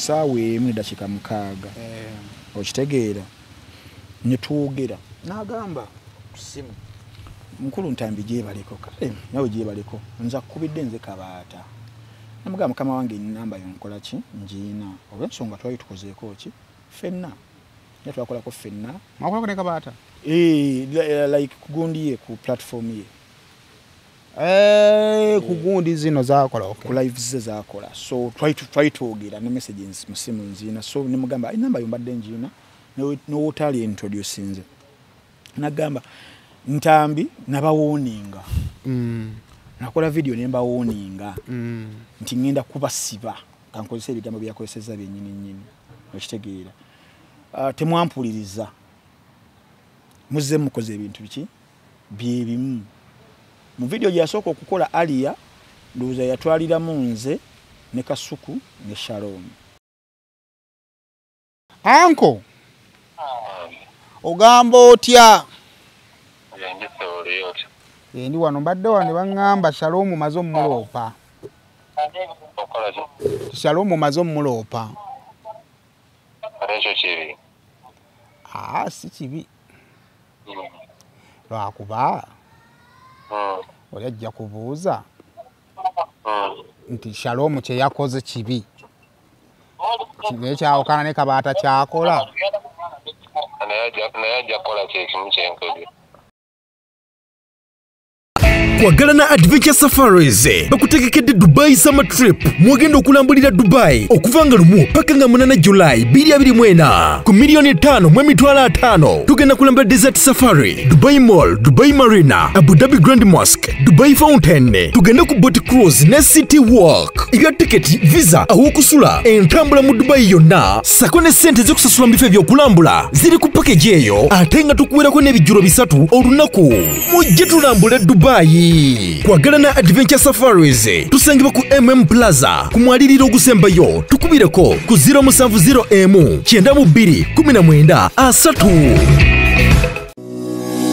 1:06. Okitegeera ne twogera n'agamba ku ssimu, mukulu Ntambi gyebaleko, kale nawe gyebaleko, nze akubidde nze Kabaata. Namugamba mukama wange ennamba yo nkola ki ngiina, olw'ensonga twali tukozeeko ki ffenna, era twakolako ffenna. Mwakolako ne Kabaata? Like kugundi ye, ku platform ye. Ku gundi zino zakola, okay. Ku live ze zakola. So twali twogera ne messages mu ssimu nziina, so ne mugamba ennamba yo mbadde ngiina, n'owotaali introduce nze. Nagamba Ntambi nabawooninga. Nakola video ne mbawooninga nti ngenda kubasiba, kankozesa ebigambo byakozesezza byennyini nnyini, okitegeera. Temwampuliriza, muzze mukoze ebintu biki byebimu. Mu video gye yasooka okukola Alia, ndowooza yatwaliramu nze ne Kasuku ne Shalom. Anko, ogamba otya? Ndi wano mbadde wano ne baŋŋamba Shalom maze omuloopa. Shalom maze omuloopa. Si kibi. Lwakuba oli ajja kubuuza nti Shalom kye yakoze kibi, naye kyawukana ne Kabaata kyakola. Naye ajja kukola kyekimu kyenkoze. Kwagalana Adventure Safaris bakutegekedde Dubai Summer Trip, mwagenda okulambulira Dubai okuva nga 1 paka nga 8 July 2024 ku 5,500,000. Tugenda kulambula Desert Safari, Dubai Mall, Dubai Marina, Abu Dhabi Grand Mosque, Dubai Fountain. Tugenda ku boat cruise ne City Walk. Ebya tiketi, visa, awokusula, entambula mu Dubai yonna, sako ne ssente z'okusasula mu bifo ebyokulambula ziri ku package eyo, ate nga tukuwerako n'ebijjulo 3 olunaku. Mujje tulambule Dubai. Kwagalana Adventure Safaris tusangibwa ku MM Plaza ku mwaliriro ogusembayo. Tukubireko ku 070 M 92 19 30.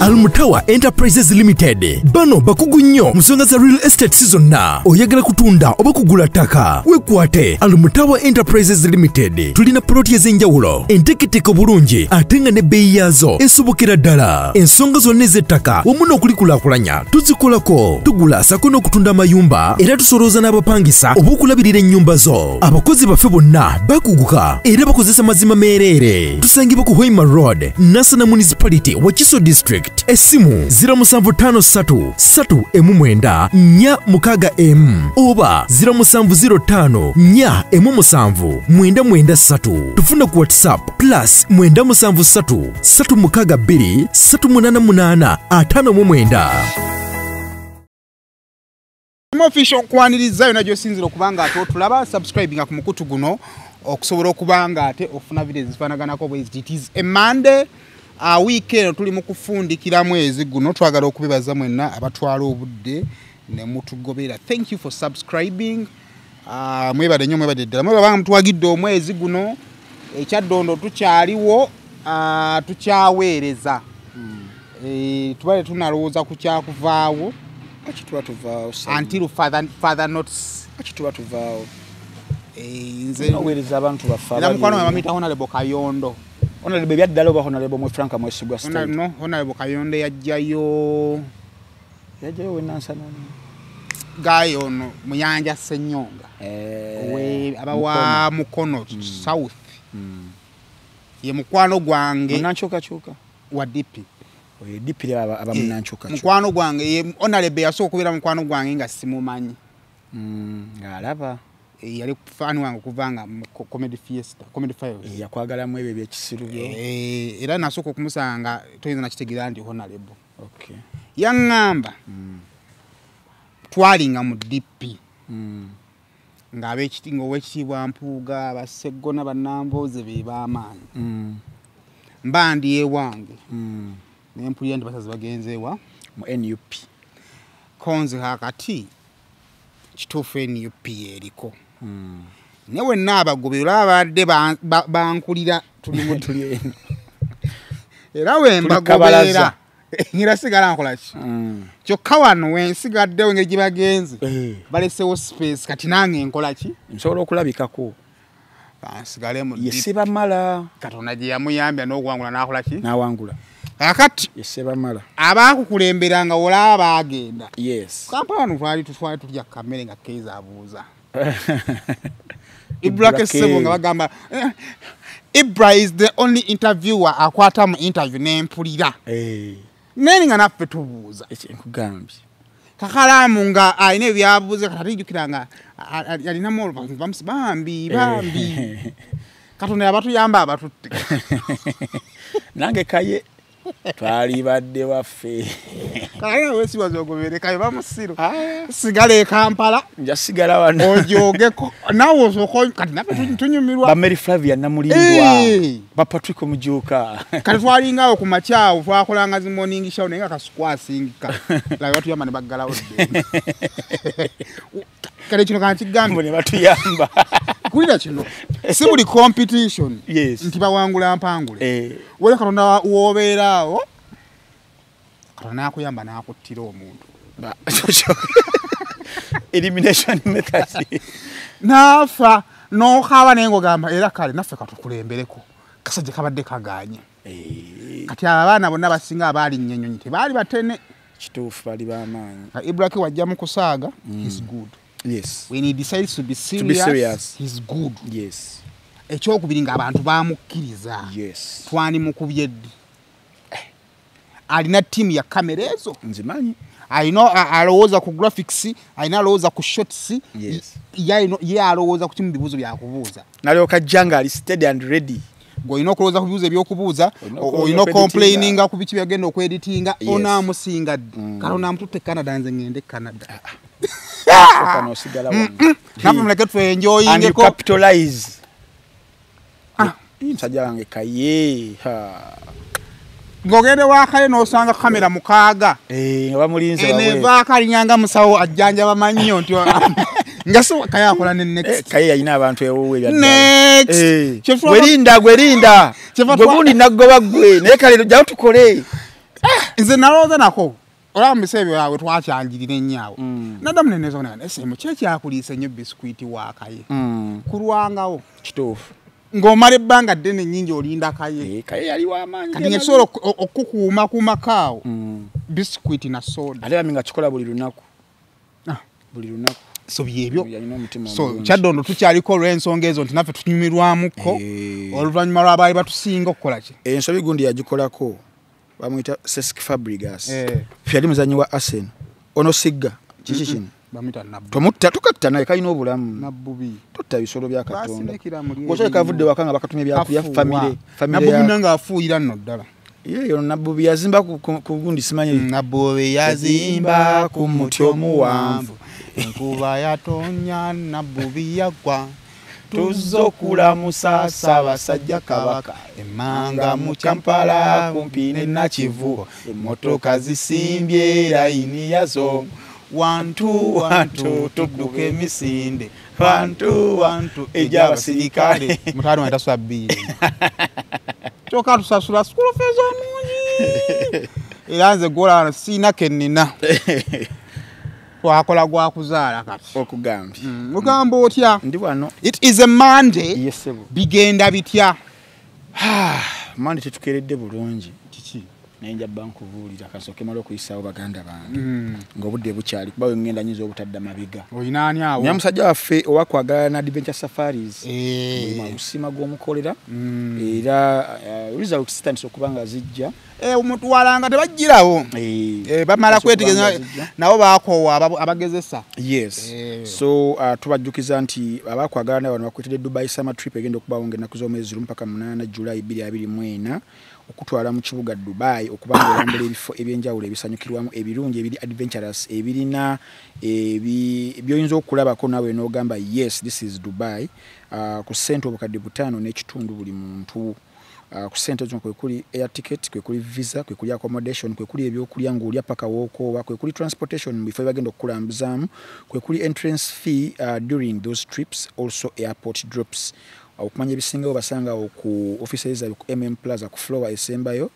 Almutawa Enterprises Limited bano bakugu nnyo mu nsonga za real estate zonna. Oyagala kutunda oba kugula ttaka, wekwate Almutawa Enterprises Limited. Tulina poloti ez'enjawulo enteeketeke obulungi ate nga n'ebbeeyi yaazo esobokera ddala. Ensonga zonna ez'ettaka wamu n'okulikulaakulanya tuzikolako. Tugula sako n'okutunda amayumba, era tusolooza n'abapangisa oba okulabirira ennyumba zo. Abakozi baffe bonna bakuguka era bakozesa mazima meereere. Tusangibwa ku Hoima Road, Nassana Municipality, Wakiso District. Esimu 0753 3 M9 4 6 M oba 0705 4 M7 993. Tufuna ku WhatsApp plus 973 362 388 59. Official nkwaniriza yonna gy'osinziira okubanga ate otulaba, subscribinga ku mukutu guno okusobola okubanga ate ofuna videos ezifaanaganako bwe ziti. It is a Monday. Wiiki eno tuli mu kufundikira mwezi guno, twagala okubebaza mwenna abatwala obudde ne mutugobera. Thank you for subscribing. Mwebale nnyo, mwebale ddala. Mwebale mutuwagidde omwezi guno, ekyaddondo tukyaliwo, tukyaweereza. Tubale tunalowooza ku kyakuvaawo. Lwaki tuba tuvaawo? Until further notice. Lwaki tuba tuvaawo? Nze tunaweereza abantu baffe. Era mukwano wange bamuyita Honorable Kayondo. Honorable ebyaddala oba Honorable mwe Frank Mwesigwa State? No, Honorable Kayondo yajjayo. Yajjayo we Nansana. Guy ono Muyanja Ssenyonga. We abawa Mukono South. Ye mukwano gwange. Munankyukakyuka. Wa DP. Oyo DP aba munankyukakyuka. Mukwano gwange ye Honorable yasooka okubeera mukwano gwange nga simumanyi. Ng'alaba. Yali fan wange okuva nga mu Comedy Fiesta, Comedy Files. Yakwagalamu ebyo ebyekisiru byo. Era nasooka okumusanga toyinza nakitegeera nti Honorable. Okay. Yaŋŋamba twalinga mu DP. Ng'ab'ekiti ng'owekitiibwa Mpuuga, Basseggona, Bannambooze be b'amaanyi. Mba ndi ewange. Ne mpulira nti basazi bagenze wa? Mu NUP. Konze kaakati kituufu NUP eriko. Ne wenna abagobera abadde bankulira tuli mu tuli eno. Era we mbagobera. Ngira sigala nkola ki? Kyokka wano we nsigaddewo engeri gye bagenze. Balesewo space kati nange nkola ki? Nsobola okulabikako. Kansigale mu Ye Sebamala. Katonda gye yamuyambya n'okuwangula n'akola ki? N'awangula. Kakati Ye Sebamala. Abaakukulemberanga olaba baagenda. Yes. Kampala wano twali tulya kamere nga Keza abuuza. Ibra Kesebo nga bagamba Ibra is the only interviewer akwata mu interview n'empulira. Naye nga naffe tubuuza. Nkugambye. Kakalamu nga alina ebyabuuza kati alijjukira nga alinamu oluvannyuma bambi bambi. Katonda yabatuyamba abatutte. Nange Kaye twalibadde waffe. Kaye weesibaza ogobere Kaye bamusiru. Sigala e Kampala. Nja sigala wano. Ojoogeko. Naawe osooka kati naffe tunyumirwa. Ba Mary Flavia Namulindwa. Ba Patrick Omujuuka. Kati twalingawo ku makya twakolanga zi morning show naye nga Kasuku asingika. Laba batuyamba ne baggalawo dde. Kale kino kankigambe. Ne batuyamba. Kulira kino. Si buli competition. Yes. Nti bawangula mpangule. Wole Katonda w'obeera awo, Katonda n'akuyamba n'akuttira omuntu. Elimination method. N'afa n'okaaba naye ng'ogamba era kale naffe katukulembereko. Kasajja kabadde kagaanye. Kati abaana bonna basinga abaalinnya ennyonyi tebaali batene. Kituufu bali b'amaanyi. Ibra K wajja mu kusaaga, he's good. Yes. When he decides to be serious, he's good. Yes. Ekyokubiri ng'abantu bamukkiriza. Yes. Twandimukubye ddi? Alina ttiimu ya kamera ezo. Nzimanyi. Alina alowooza ku graphics, alina alowooza ku shots. Yes. Ye alowooza ku kimu bibuuzo byakubuuza. Nalyoka ajja ng'ali steady and ready. Gwe olina okulowooza ku bibuuzo ebyokubuuza, olina complaininga ku biki byagenda okweditinga, onaamusinga ddi? Kale onaamututte Canada, nze ngende Canada. Naffe muleke twenjoyingeko. And you capitalize. Musajja wange Kaye. Ng'ogende wakaye n'osanga kamera 6. Nga bamulinze wawe. Enevaako alinyanga musawo ajjanjaba mannyo nti nga si Kaye akola ne next. Kaye yalina abantu ewuwe ebya ddala. Next. Gwerinda gwerinda. Gwe gundi naggoba ggwe naye kale jjawo tukole. Nze nalowooza nako. Olaba mu biseera byabwe twakyanjirira ennyo awo. Naddamu ne neesobola ne ese ki ekyakuliisa ennyo bisikwiti wa Kaye. Kulwangawo. Kituufu. Ng'omala ebbanga ddene nnyingi olinda Kaye. Kaye yali w'amaanyi. Kati ngesobola okukuumakuumako awo bisikwiti na soda. Ate bambi nga kikola buli lunaku. Buli lunaku. So byebyo. So Kyaddondo tukyaliko olw'ensonga ezo nti naffe tunyumirwamuko oluvannyuma lw'abaali batusinga okukola ki. Ensobi gundi yagikolako bamuyita Cesc Fabregas. Yali muzannyi wa Arsenal. Ono sigga kiki kino? Bamuyita Nabbubi. Tomutta tukatta naye kalina obulamu. Nabbubi. Totta bisolo bya Katonda. Bw'osoleka kavudde waka nga bakatumye byakulya famire. Nabbubi nange afuuyira nno ddala. Ye Nabbubi yazimba ku gundi simanyi. Nabbubi yazimba ku muti omuwanvu. Enkuba yatonnya Nabbubi yagwa. Tuzze okulamusa Ssaabasajja Kabaka. Emmanga mu Kampala kumpi ne Nakivubo. Emmotoka zisimbye layini yazo. 1 2 1 2 tudduka emisinde. 1 2 1 2 egy'abasirikale. Mutaano wange tasula bbiiri. Kyokka tusasula school fees omungi. Era nze gw'olaba sirina ke nnina. Twakola gwa kuzaala kati. Okugambye. Mugamba otya? Ndi wano. It is a Monday. Yes, sir. Bigenda bitya? Monday tetukeredde bulungi. Kiki? Naye nja bba nkubuulira kasooke mmale okuyisaawo baganda bange. Ng'obudde bukyali kuba we ŋŋenda nnyinza obutadda mabega. Olina ani awo? Naye musajja waffe owakwagala na Adventure Safaris. Omusiima gw'omukolera. Era results zitandise okuba nga zijja. Omutwalanga tebagirawo. Bamala kwetegereza nabo baakoowa abagezesa. Yes. So tubajjukiza nti abakwagala nabo bakwetedde Dubai Summer Trip egenda okubaawo ng'ennaku z'omwezi 1 mpaka 8 July 2024. Okutwala mu kibuga Dubai okubanga olambula ebifo ebyenjawulo ebisanyukirwamu ebirungi ebiri adventurous ebirina byoyinza okulabako naawe n'ogamba yes this is Dubai. Ku ssente obukadde 5.5 buli muntu. Ku ssente zino kwe kuli air ticket, kwe kuli visa, kwe kuli accommodation, kwe kuli ebyokulya ng'olya paka w'okoowa, kwe kuli transportation mu bifo ebagenda okukulambuzaamu, kwe kuli entrance fee during those trips, also airport drops. Okumanya ebisingawo basangawo ku offices zaabwe ku MM Plaza ku floor esembayo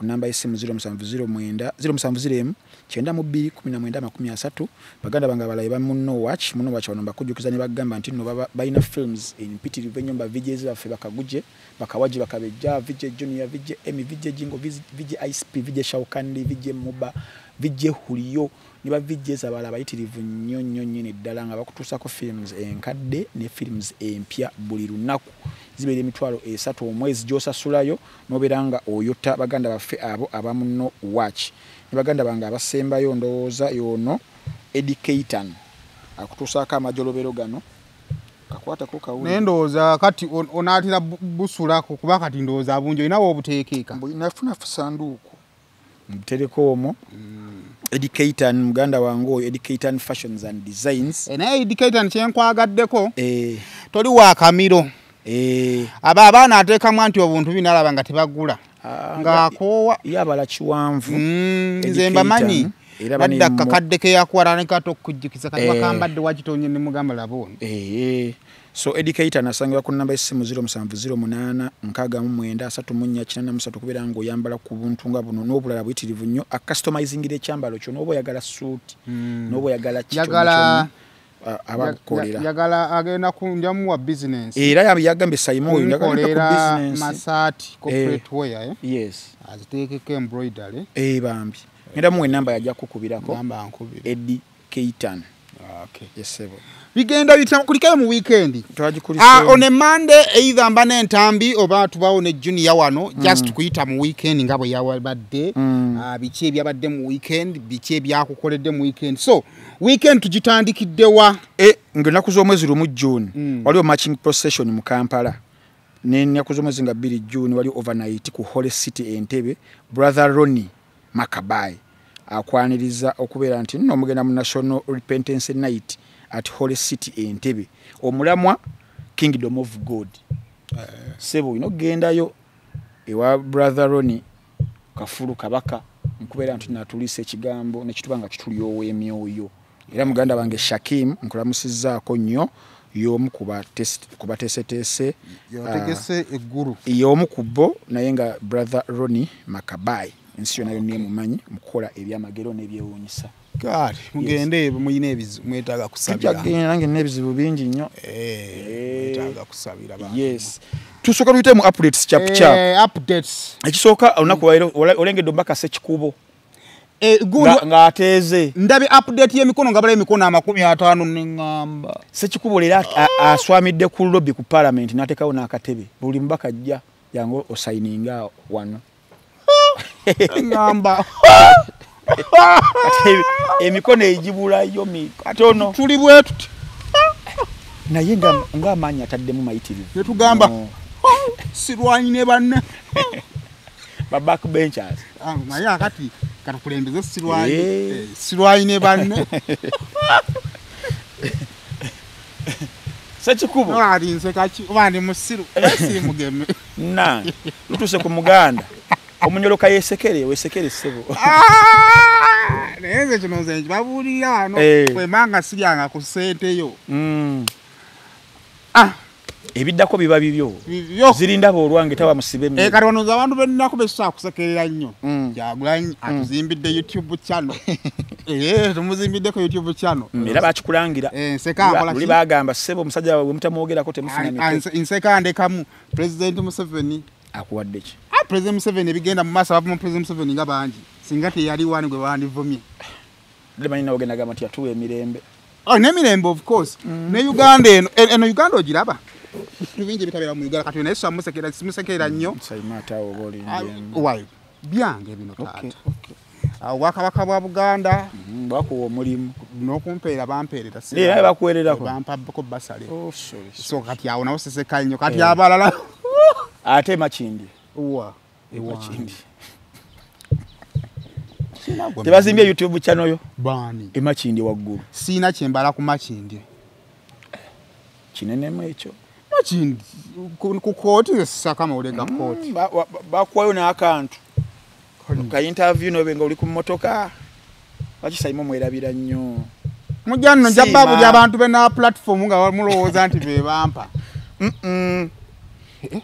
Ku namba y'essimu 0709 070 92 19 30. Baganda bange abalayi ba Muno Watch, Muno Watch wano mbakujjukiza ne bagamba nti nno balina films empitirivu ennyo, ba VJs baffe bakaguje, bakawaji, bakabejja, VJ Junior, VJ Emmy, VJ Jingo, VJ ICP, VJ Shaukandi, VJ Muba, VJ Hulio ne ba VJs abalala bayitirivu nnyo nnyo nnyini ddala nga bakutuusako films enkadde ne films empya buli lunaku. Zibeera 30,000 omwezi gy'osasulayo n'obeera nga oyota baganda baffe abo aba Muno Watch. Ne baganda bange abasembayo ndowooza y'ono Eddie Keitan akutuusaako amajolobero gano kakwatako kawuli. Naye ndowooza kati onaatera busulako kuba kati ndowooza abungi olinawo obuteekeeka. Nafuna sanduuku mbutereko omwo. Eddie Keitan muganda wange oyo, Eddie Keitan Fashions and Designs. Naye Eddie Keitan kyenkwagaddeko toli wa kamiro. Aba abaana ateekamu anti obuntu binalaba nga tebagula ng'akoowa yabala kiwanvu. Nze mbamanyi badda kakadde ke yakuwala ne kato okukujjukiza kati wakambadde wakitonye ne mugamba laba ono. So Eddie Keitan asangibwa ku namba y'essimu 0708 69 34 83 kubeera ng'oyambala ku buntu nga buno n'obulala buyitirivu nnyo. Acustomizingira ekyambalo kyo n'oba oyagala suuti n'oba oyagala kitono abakukolera. Yagala agenda kunjamu wa business. Era yagambye Saimo oyo njagala ku business. Masaati corporate wear. Yes. Aziteekeko embroidery. Bambi. Ngenda muwe namba yajja kukubirako. Namba ankubira. Eddie Keitan. Okay. Yes sebo. Bigenda bitya kulikayo mu weekend. Twagikulisa. On a Monday either mba n'entambi oba tubawo ne Junior wano just kuyita mu weekend nga bwe yabadde. Biki ebyabadde mu weekend, biki ebyakukoledde mu weekend. So weekend tugitandikidde wa ng'ennaku z'omwezi 1 June waliwo marching procession mu Kampala. N'ennaku z'omwezi nga 2 June waliwo overnight ku Holy City Entebbe. Brother Ronnie Makabai akwaniriza okubeera nti nno mugenda mu National Repentance Night at Holy City Entebbe. Omulamwa Kingdom of God. Sebo ino gendayo ewa Brother Ronnie Kafulu Kabaka nkubeera nti natulisa ekigambo nekituba nga kitulyowa emyoyo. Era muganda wange Shakim nkulamusizzaako nnyo y'omu kubateeseteese yategese eggulu y'omu ku bo naye nga Brother Ronnie Makabai ensi yonna yonna emumanyi mu kukola ebyamagero n'ebyewuunyisa. Kale mugende muyina ebizibu mwetaaga kusabira. Tujja nange n'ebizibu bingi nnyo. Mwetaaga kusabira bantu. Yes. Tusooka tuyite mu updates chap chap. Updates. Ekisooka olunaku lwaleero olengedde omubaka Ssekikubo. Ng'ateeze. Ndabye update y'emikono nga bala emikono 50 ne ŋŋamba. Ssekikubo leero aswamidde ku lobby ku parliament n'ateekawo n'akatebe. Buli mubaka ajja jangu osayininga wano. Ŋŋamba. Emikono egibulayo mitono. Tuli bwe tuti. Naye ng'amaanyi ataddemu mayitirivu. Ne tugamba sirwanyi ne banne. Ba backbenchers. Naye akati katukulembeze sirwanyi. Sirwanyi ne banne. Ssekikubo. Ali nseka ki oba ndi musiru. Siri mugeme. Nange lutuuse ku Muganda. Omunyoloka yesekere wesekere ssebo. Naye nze kino nze nkibabuulira wano bwe mbanga siryanga ku ssente yo. Ebiddako biba bibyo. Zirindaba olwange tawa musibe mmere. Kati wano nze abantu b'ennaku besobola kusekerera nnyo. Kyagulanyi atuzimbidde YouTube channel. Tumuzimbiddeko YouTube channel. Era bakikulangira. Nseka nkola ki? Luli bagamba ssebo omusajja bwe mutamwogerako temufuna mike. Nseka ndekamu President Museveni akuwadde ki? President Museveni ebigenda mu maaso abavumu President Museveni nga bangi. Singa teyali wani gwe bandivumye. Ndimanyi nawe ogenda gamba nti yatuwa emirembe. N'emirembe of course. Ne Uganda eno Uganda ogiraba. Bintu bingi ebitabeera mu Uganda kati naye simusekerera nnyo. Why? Byange bino taata. Obwakabaka bwa Buganda bakuwa omulimu n'okumpeera bampeerera. Naye bakuweererako. Bampako basale. Oh sorry. So kati awo nawo seseka nnyo kati abalala. Ate Makindye. Wa. Makindye. Tebazimbye YouTube channel yo? Bani. Emakindye waggulu. Sina kyembala ku Makindye. Kinenemu ekyo. Makindye ku kooti saka mawulire ga kooti. Bakuwayo n'akantu. Ka interview nobe nga oli ku mmotoka. Lwaki Saimo mwerabira nnyo? Mujja nno nja buli abantu be na platform nga mulowooza nti be bampa.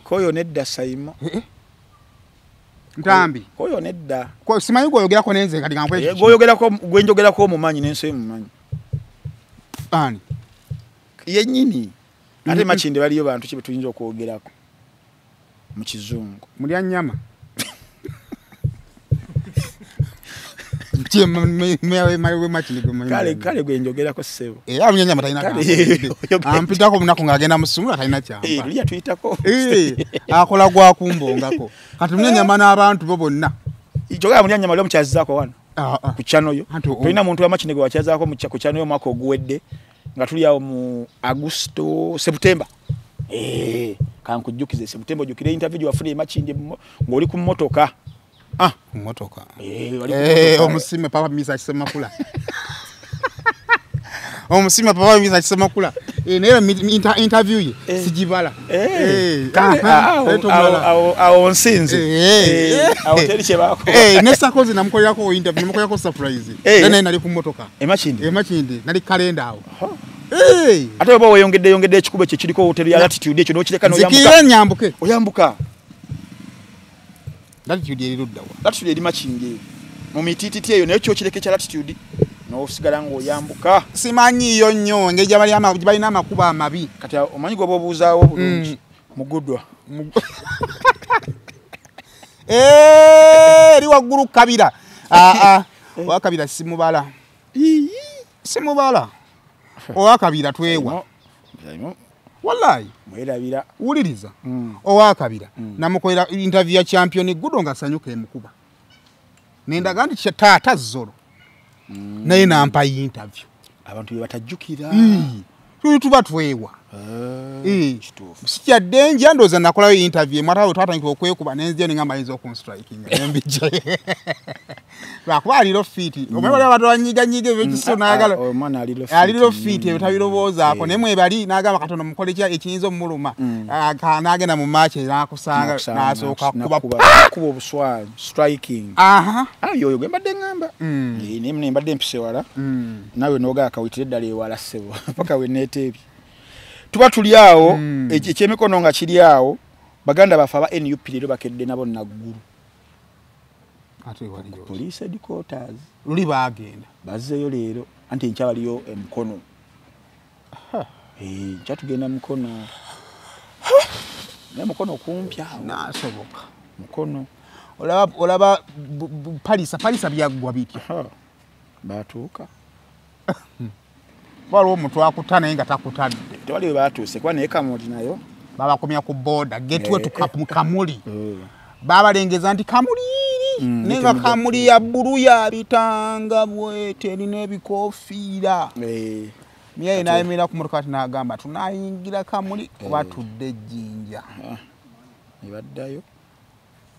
Koyo nedda Saimo. Ntambi oyo nedda ko simanyi gwoyogerako nenze kati nga gwoyogerako gwenjogerako omumanyi n'ensi emumanyi ani yennyini ate Makindye baliyo bantu ki betuyinza okwogerako mu kizungu mulya nnyama kale gwenjogerako ssebo era mulya nnyama talina ampitako munaku ng'agenda mu ssomero talina kyampa lulya tuyitako akola gwakumbongako kati mulya nnyama n'abantu bo bonna kyogera mulya nnyama lyo mukyazizaako wano ku channel yo tolina muntu wa Makindye gwe wakyazaako ku channel yo omwaka oguwedde nga tuli awo mu Agusto September kankujjukize September ojjukire interview gyewafuna e Makindye ng'oli ku mmotoka mmotoka omusime papa misa kisemakula omusime papa misa kisemakula naye interview ye sigibala awo nsinze awo teri kyebaako ne Sarkozy namukolerako interview namukolerako surprise naye nali ku mmotoka e Makindye nali kalenda awo ate oba weyongedde yongedde ekikubo ekyo kiriko hoteri ya Latitude ekyo n'okireka n'oyambuka nzikirira nyambuke oyambuka Latitude eri ludda wa Latitude eri Makindye mu mitiititi eyo naye kyokireka ekya Latitude n'osigala ng'oyambuka simanyiiyo nnyo engeri gye balina amakubo amabi kati omanyi gwoba obuuzaawo bulungi mugudwa eri waggulu Kabira owa Kabira simubala simubala owa Kabira twewa wallahi mwerabira wuliriza owa Kabira namukolera interview ya champion Gudo ng'asanyuka emukuba nendaga nti taata Zoro naye nampa interview abantu bye batajjukira tuli tuba twewa sikyadde nja ndowooza nakolayo interview mwata we twatandika okwekuba nenzija nengamba ayinza okunstrikinga nembijja lwakuba aliro fiiti omanyi waliwo abantu banyiganyiga ebyekiso n'ayagala aliro fiiti ebyo tabirowoozaako naye mwebali n'agamba katono mukole ki ekiyinza omuluma n'agenda mu maaki n'akusanga n'asooka kuba obuswanyi striking oyo gwe mbadde ŋŋamba naye mbadde mpise wala naawe n'ogaa kawitire eddala ewala ssebo paka we neeteebye tuba tuli awo ekyemikono nga kiri awo baganda baffe aba NUP leero bakedde nabo Naggulu police headquarters luli baagenda bazzeeyo leero anti enkya baliyo emukono enkya tugenda Mukono naye Mukono kumpi awo nasoboka Mukono olaba palisa byaggwa bitya batuuka waliwo omuntu akuta naye nga takutadde tewali we batuuse kuba naye Kamuli nayo babakomya ku boda getwe mu Kamuli babalengeza nti Kamuli naye nga Kamuli ya bbulu yabitanga bwete erina ebikofiira miyaye nayimirira ku motoka ati n'agamba tunayingira Kamuli oba tudde Ejjinja ne baddayo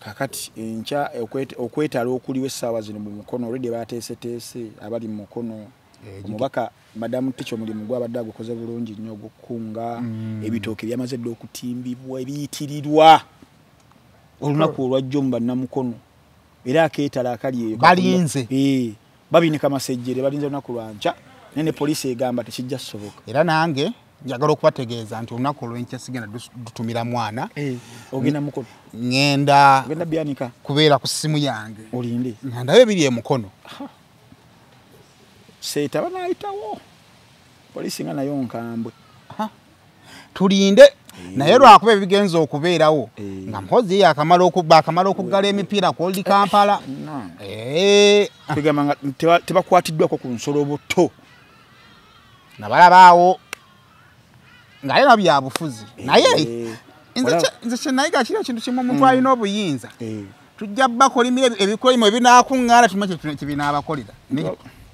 kakati enkya okwetala okuliwo essaawa zino mu Mukono already bateeseteese abali mu Mukono omubaka madamu Ticho omulimu gwabadde agukoze bulungi nnyo ogw'okukunga ebitooke byamaze dda okutimbibwa ebiyitirirwa olunaku olwajjo mu bannamukono era akeetala akali eyo balinze babinika masejjere balinze olunaku lwankya naye ne poliisi egamba tekijja kusoboka era nange njagala okubategeeza nti olunaku olw'enkya sigenda dutumira mwana ogenda Mukono ŋŋenda ogenda byanika kubeera ku ssimu yange olinde nga ndabe ebiri e Mukono seeta banaayitawo poliisi nga nayo nkambwe tulinde naye lwakuba ebigenza okubeerawo nga Muhoozi ye akamala okuggala emipiira ku Old Kampala tugamba nga tebakwatiddwako ku nsolo buto nabalabaawo ng'aye nabyo byabufuzi naye nze kyenayiga kiri ekintu kimu omuntu alina obuyinza tujja bakolimira ebikolimo ebinaakuŋŋaana tumanyi kyebinaabakolera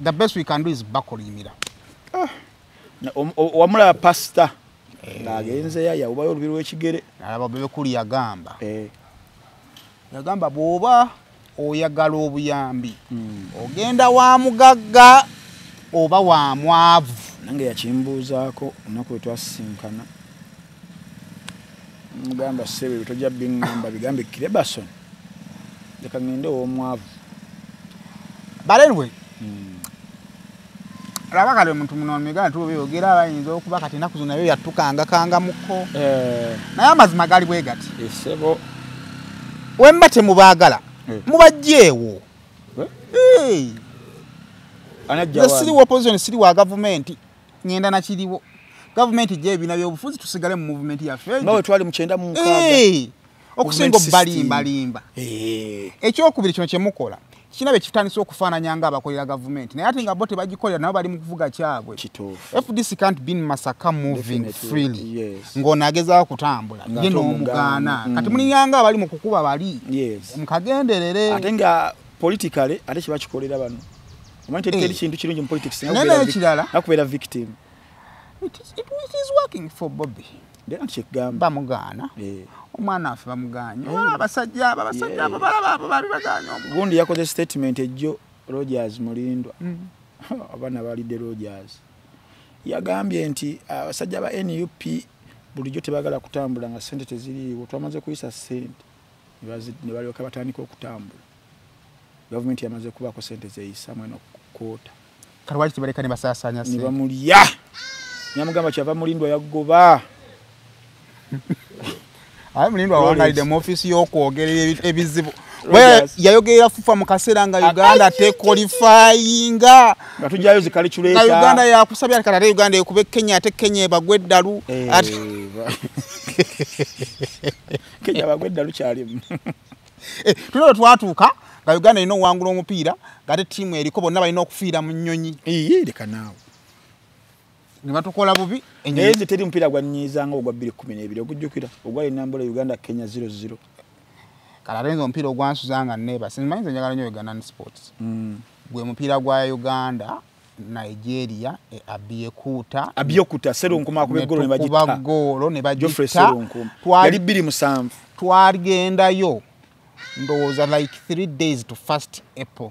the best we can do is bakolimira wamulaba pasita ng'agenzeyo yawubayo olubiri lw'ekigere alaba Bebekulu yagamba yagamba bw'oba oyagala obuyambi ogenda wa mugagga oba wa mwavu nange yakimbuuzaako olunaku lwe twasisinkana mugamba ssebe tojja biŋŋamba bigambe Kirebason leka ŋŋende ow'omwavu but anyway olaba kale omuntu muno miganda tubyogera bayinza okuba kati ennaku zino nabyo yatukangakangamuko naye amazima gali bwe gati ssebo wemba temubaagala Mubajjeewo. Siri wa opposition, siri wa gavumenti, ngenda nakiriwo. Gavumenti gye ebina byobufuzi tusigale mu movement yaffe. Nawe twali mu 96. Okusinga balimba. Ekyokubiri kino kye mukola kinabe kitandise okufaananya nga abakolera gavumenti, naye ate nga bo tebagikolera, nabo bali mu kuvuga kyabwe. FDC can't be in Masaka moving freely. Yes. Ng'ono kutambula ye n'omugaana. Kati mulinganga abali mu kukuba bali. Yes. Mukagenderere. Ate nga politically ate kibakikolera bano. Omanyi teri kintu kirungi mu politics nakubeera victim. It is working for Bobby. Bamugaana. Omwana affe bamuganye. Abasajja abo balaba baganye. Gundi yakoze statement ejjo Rogers Mulindwa. Abaana balidde Rogers. Yagambye nti abasajja ba NUP bulijjo tebagala kutambula nga ssente teziriiwo, twamaze kuyisa ssente ne balyoka batandika okutambula. Gavumenti yamaze kubaako ssente zeyisa mweno koota. Kale lwaki tebaleka ne basaasaanya ssente? Ne bamulya. Nyamugamba kyava Mulindwa yagoba. Aye Mulindwa awangalidde mu ofiisi y'okwogera ebizibu. Yayogerera FUFA mu kaseera nga Uganda tequalifyinga. Nga tujjayo zi calculator. Nga Uganda yakusabye kati ate Uganda ekube Kenya, ate Kenya ebagwe eddalu. Kenya bagwe eddalu kyalimu. Tulina twatuuka nga Uganda erina owangula omupiira ng'ate ttiimu eriko bonna balina okufiira mu nnyonyi. Leka naawe. Ne batukola bubi. Naye nze teri mupiira gwannyiizanga ogwa 2012 ogujjukira ogwali Nambole Uganda Kenya 0-0. Kale ate nze omupiira ogwansuza nga neebase, nmanyi nze njagala nnyo Ugandan sports. Gwe mupiira gwa Uganda Nigeria e Abeokuta. Abeokuta Serunkuma akuba eggoolo ne bagitta. Kuba ggoolo ne bagitta. Geoffrey Serunkuma. Yali 2-7. Twaligendayo ndowooza like 3 days to 1st April.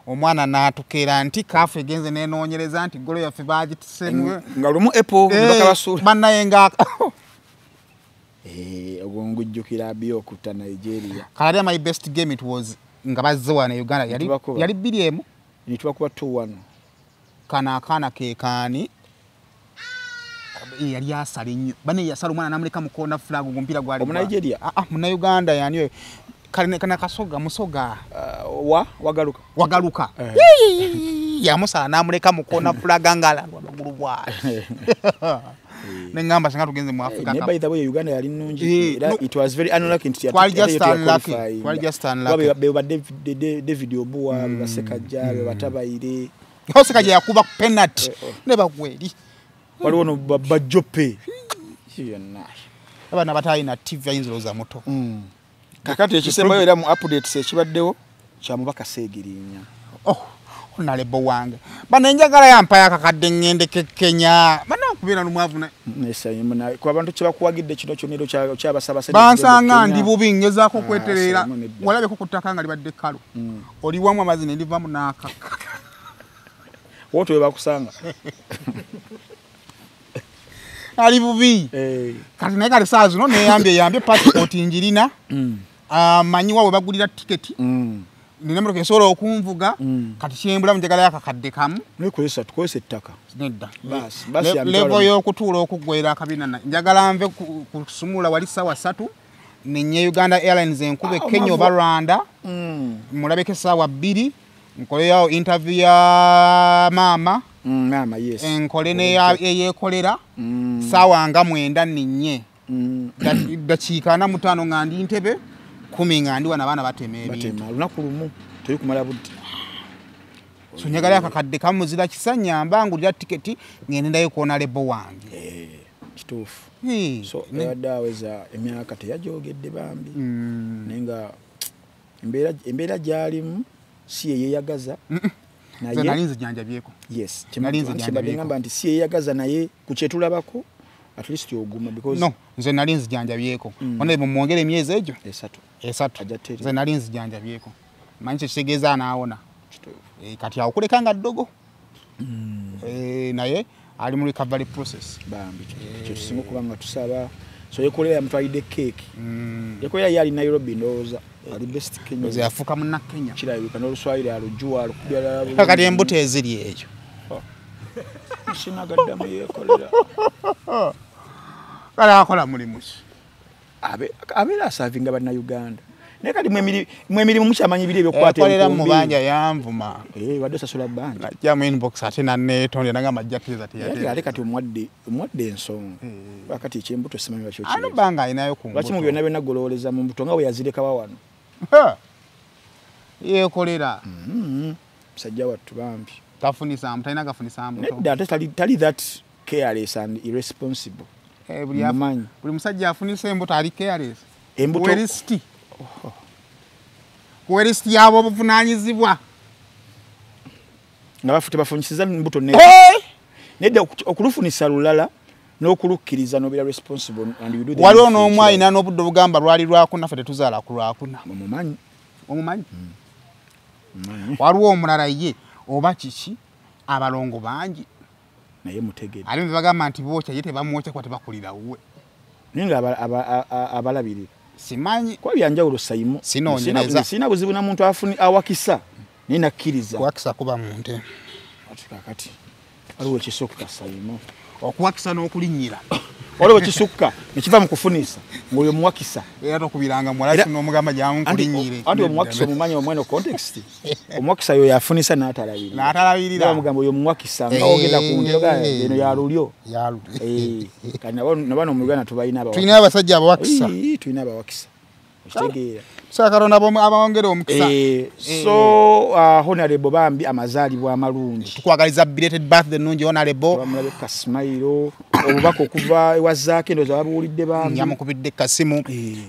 Omwana n'atukeera nti kaafu egenze n'enoonyereza nti ggolo yaffe baagitusemwe. Nga lumu Apple ne bakabasuula. Bannaye nga ogwo ngujjukira Abeokuta Nigeria. Kale my best game it was nga bazze wano e Uganda yali 2-1. Ne tubakuba 2-1. Kana akaana ke kaani yali asala ennyo. Banne yasala omwana n'amuleka mu corner flag omupiira gwali. Omunigeria? Munnayuganda yani oyo. Kana kasoga musoga. Wagaluka. Wagaluka. Yamusala n'amuleka mu corner flag ng'alandwa amagulu bw'ati. Nengamba singa tugenze mu Africa Cup. By the way Uganda yali nnungi era it was very unlucky nti twali just unlucky. Twali just unlucky. Be David Obua, be Bassekajja, be Batabaire. Bassekajja yakuba penalty ne bagweri. Waliwo no Bajope. Yonna. Abaana batalina TV ayinza olowooza muto. Kakati ekisembayo era mu updates ekibaddewo kya mubaka Seegirinya. Onalebo wange. Bano enjagala yampayo akakadde ŋŋendeko e Kenya. Bano okubeera n'omwavu ku abantu kye bakuwagidde kino kyonna era okyabasaba ssente. Bansanga ndi bubi ngezaako okwetereera. Walabeko ku ttaka nga libadde kkalu. Oli wamu amazzi ne livamu n'akaka. Woto we bakusanga. Ali bubi. Kati naye kale ssaawa zino neeyambye yambye passport njirina. Manyi wa we bagulira tiketi. Nina emmotoka esobola okunvuga. Kati kyembulamu njagalayo akakadde kamu. Naye kozesa tukozesa ettaka. Nedda. Basi ya mitwalo. Level y'okutuula okuggwera akabina. Njagala nve kusumula wali ssaawa 3 nenye Uganda Airlines enkube Kenya oba Rwanda. Mulabeko essaawa 2 nkoleyo interview ya maama. Maama yes. Enkole neyeekolera ssaawa nga 9 ninye. Dakiika 45 nga ndi Ntebe. 10 nga ndi wano abaana batema ebintu. Batema lunaku lumu teri kumala budde. So njagala akakadde kamuzira kisa nnyamba ngulira tiketi ng'endendayo kwona lebo wange. Kituufu. So yabadde aweza emyaka teyagyogedde bambi. Naye nga embeera gy'alimu si yeeyagaza. Naye nali nzijanjabyeko. Yes. Nali ngamba nti si yeeyagaza naye ku kye tulabako at least oguma because no nze nali nzijanjabyeko. Ono mumwongere emyezi egyo esatu. Nze nali nzijanjabyeko. Manyi kye kitegeeza anaawona. Kati awo kuleka nga ddogo. Naye ali mu recovery process. Bambi kye tusinga okuba nga tusaba. So yekolera yamutwalidde keeki. Yekolera yali Nairobi ndowooza. Ali best Kenya. Ndowooza yafuuka munna Kenya. Kirabika n'oluswayiri alujuwa alukubya. Kati embuto eziri eyo. Sinagaddamu yeekolera. Kale akola mulimu ki? Abeera asavinga bannayuganda. Naye kati mwemirimu mukyamanyi biri ebyokukwata enkumbi. Ekolera Mu banja yanvuma. Wadde osasula bbanja. Najja mu inbox ate nanneetonde nagamba ajja kkiriza teyatera. Ate kati omuwadde ensonga. Wakati ekyembuto simanyi lwaki okireka. Ano bbanga alinayo ku mbuto. Lwaki mu byonna byonna golowoleza mu mbuto nga bwe yazirekawa wano. Yeekolera. Musajja wattu bambi. Tafunisa mbuto, talina gafunisa mbuto. Nedda ate tali that careless and irresponsible. Buli musajja afunisa embuto ali careless. Embuto. Werisiti. Kuwerisiti yabo obuvunaanyizibwa. Nga bafu tebafunyisiza mbuto nedda okulufunisa lulala n'okulukkiriza n'obeera responsible and you do the. Waliwo n'omu alina n'obudde obugamba lwali lwakuna ffe tetuzaala ku lwakuna. Omumanyi. Omumanyi? Waliwo omulala ye oba kiki abalongo bangi. Naye mutegedde. Ate ne bagamba nti bookya ye tebamwokya kuba tebakulira wuwe. Naye nga abalabirira. Simanyi. Kuba byanjawulo Sayimu. Sinoonyereza. Sirina buzibu na muntu awakisa naye nakkiriza. Kuwakisa kuba mu nte. Ati kaakati waliwo ekisukka Sayimu. Okuwakisa n'okulinnyira. Waliwo ekisukka ne kiva mu kufunisa ng'oyo muwakisa. Era tokubiranga muwala n'omugamba jangu nkulinnyire. Anti omuwakisa omumanyi omweno context. Omuwakisa yoyo afunisa n'atalabirira. N'atalabirira. Bamugamba oyo muwakisa nga ogenda ku ntebe eno ya lulyo. Ya lulyo. Kati na bano mu Uganda tubalina abawakisa. Tulina abasajja abawakisa. Tulina abawakisa. Okitegeera. Saka Katonda abawongere omukisa. So Honorable bambi amazaalibwa amalungi. Tukwagaliza belated birthday nnungi Honorable. Bamulabe Kasimayiro obubaka okuva ewa Zaake ndowooza babuwulidde bambi. Yamukubidde kasimu.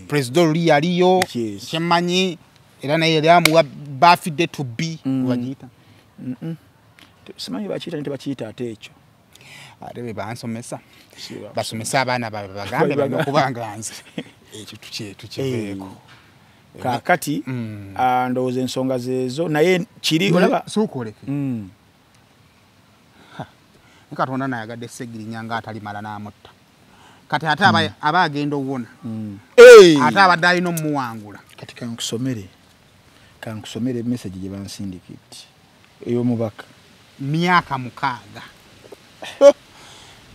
President Luli yaliyo. Kyemmanyi era naye yali amuwa birthday to be bagiyita. Simanyi bakiyita ne tebakiyita ate ekyo. Ate be bansomesa. Basomesa abaana baabwe bagambe balina okubanga nze. Ekyo tukiveeko. Kaakati ndowooza ensonga zeezo naye kiri olaba sooka oleke. Ne Katonda nayagadde Ssegirinya ng'atalimala n'amutta. Kati ate aba agenda owona. Ate abadde alina omuwangula. Kati kankusomere message gye bansindikidde ey'omubaka. Myaka 6.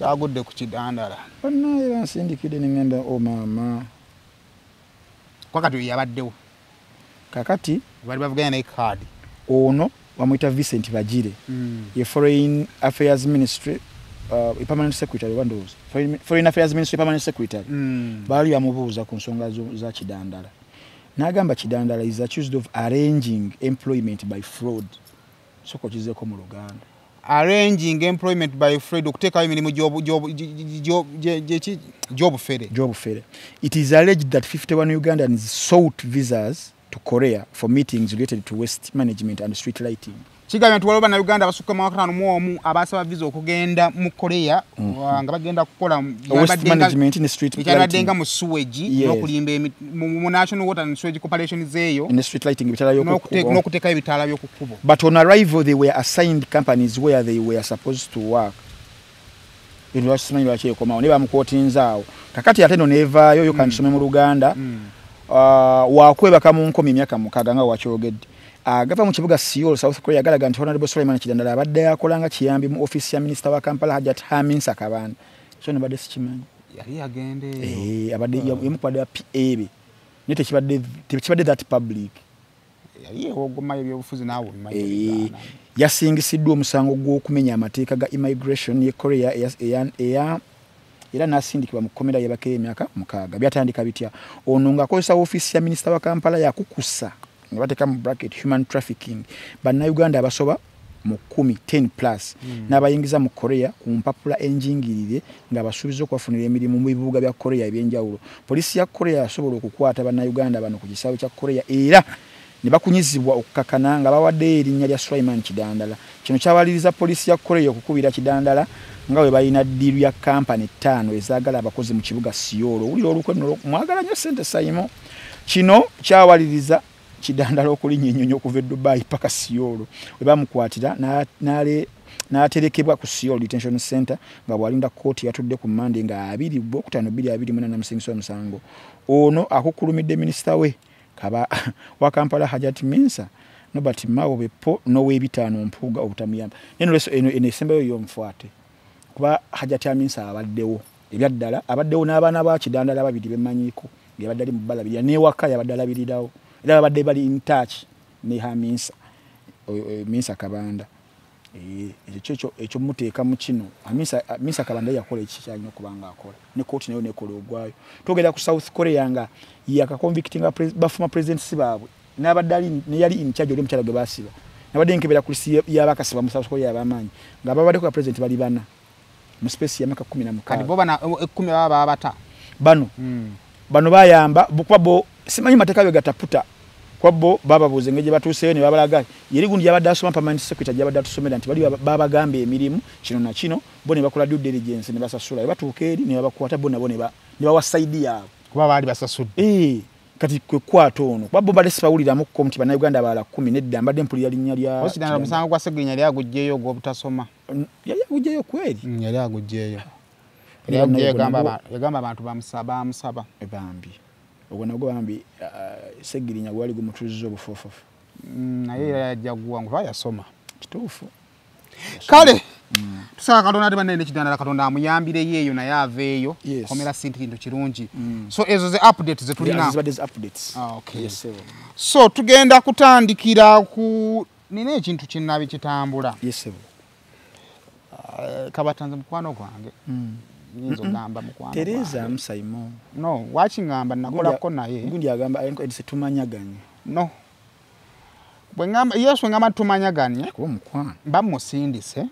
Yagudde ku kidandala. Bannaye bansindikidde ne ŋŋenda o maama. Kwa kati yabaddewo. Kakati bali bavuganya naye kaadi. Ono bamuyita Vincent Bagire. Ye Foreign Affairs Ministry permanent secretary ndowooza. Foreign Affairs Ministry permanent secretary. Baali bamubuuza ku nsonga za Kidandala. N'agamba Kidandala is accused of arranging employment by fraud. Soko kizeeko mu Luganda. Arranging employment by fraud okuteekawo emirimu gy'obufere. Gy'obufere. It is alleged that 51 Ugandans sought visas to Korea for meetings related to waste management and street lighting. Kigambye nti waliwo bannayuganda abasukka mu 51 abasaba visa okugenda mu Korea nga bagenda kukola waste management ne street lighting. Ekyabaddenga mu sewage n'okulimba mu National Water and Sewage Corporation zeeyo. Ne street lighting ebitaala by'oku n'okuteekayo ebitaala by'oku kkubo. But on arrival they were assigned companies where they were supposed to work. Ebintu lwaki simanyi lwaki ekomawo naye bamukootinza awo. Kakati ate nno neevaayo yo kansome mu Luganda. Wakwebaka mu nkomi emyaka 6 nga wakyogedde. Agava mu kibuga Seoul, South Korea galaga nti Honorable Sulaiman Kidandala abadde akola nga kiyambi mu ofiisi ya minisita wa Kampala Hajat Hamisa Kabanda. So nabadde sikimanyi. Yali agenda eyo. Abadde yamukwadde ya PA be. Naye tekibadde that public. Yali yeewogomayo ebyobufuzi naawe obimanyi. Yasingisiddwa omusango gw'okumenya amateeka ga immigration ye Korea era n'asindikibwa mu kkomera yebakeyo emyaka 6. Byatandika bitya? Ono ng'akozesa ofiisi ya minisita wa Kampala yakukusa nga bateeka mu bracket human trafficking bannayuganda abasoba mu 10 10 plus n'abayingiza mu Korea ku mpapula enjingirire ng'abasuubiza okubafunira emirimu mu bibuga bya Korea ebyenjawulo. Poliisi ya Korea yasobola okukwata bannayuganda bano ku kisaawe kya Korea era ne bakunyizibwa okukakana nga bawaddeyo erinnya lya Sulaiman Kidandala. Kino kyawaliriza poliisi ya Korea okukubira Kidandala nga bwe balina ddiiru ya kampani 5 ezaagala abakozi mu kibuga Seoul. Owulira olukwe nno mwagala nnyo ssente Saimo. Kino kyawaliriza Kidandala okulinnya ennyonyi okuva e Dubai paka Seoul. We bamukwatira n'aterekebwa ku Seoul Detention Center nga bw'alinda kkooti yatudde ku Mmande nga 2 Ogwokutaano 2024 n'amusingisa omusango. Ono akukkulumidde minisita we wa Kampala Hajat Minsa Norbert Mao Beppo n'ow'ebitaano Mpuuga obutamuyamba. Naye eno esembayo y'omufuate kuba Hajat Minsa abaddewo ebyaddala, abaddewo n'abaana ba Kidandala babiri bemmanyiiko ng'abadde ali mu bbalabirira n'ewaka yabadde alabirirawo. Era babadde bali in touch ne Hamisa, Minsa Kabanda. Ekyo ekyo muteeka mu kino. Hamisa Kabanda yakola ekikyalina okuba nga akola ne kooti nayo nekola ogwayo. Twogera ku South Korea nga yakaconvictinga bafuma presidents baabwe n'abadde ali neyali in charge oli omukyala gwe baasiba. Nabadde nkebera ku lisi y'abakasiba mu South Korea ab'amaanyi nga babaddeko ba president bali bana mu space ya myaka 16. Kati bo bana 10 baba babata bano. Bano bayamba kuba bo simanyi mateeka bwe gataputa, kuba bo bababuuza engeri gye batuuseeyo ne babalaga yeri gundi yabadde asoma permanent secretary yabadde atusomera nti bali babagamba emirimu kino na kino, bo ne bakola due diligence ne basasula, ne batuuka eri ne babakwata bo nabo ne bawa side yaabwe kuba baali basasudde. Kati kwe kwata ono kuba bo badde sibawuliramuko nti Bannayuganda abalala 10 nedda, mbadde mpulira linnya lya Osidana. Omusango gwa Segirinya yali aguggyeyo ogw'obutasoma. Yali aguggyeyo kweri. Yali aguggyeyo. Naye Yali aguggyeyo, bannayuganda yagamba abantu bamusaba bamusaba. Bambi ogwo nagwo bambi, Segirinya gwali gumutuzza obufuufufu. Naye era yajja guwangu kuba yasoma. Kituufu. Kale tusaba Katonda ate banne nekidandala Katonda amuyambireyo eyo naye aveeyo. Yes. Komera si kintu kirungi. So ezo ze updates ze tulina. Yeah, zibadde zi updates. Ah, okay. Yes, sir. So tugenda kutandikira ku nina ekintu kinnabi kitambula. Yes, sir. Kabatanze mukwano gwange. Nyinza ogamba mukwano Tereza gwange. Musaimo. No, wakiŋŋamba nakolako naye. Gundi agamba edise tumanyaganye. No. Bwe ŋŋamba Yesu ŋŋamba tumanyaganye. Kuba mukwano. Mba musindise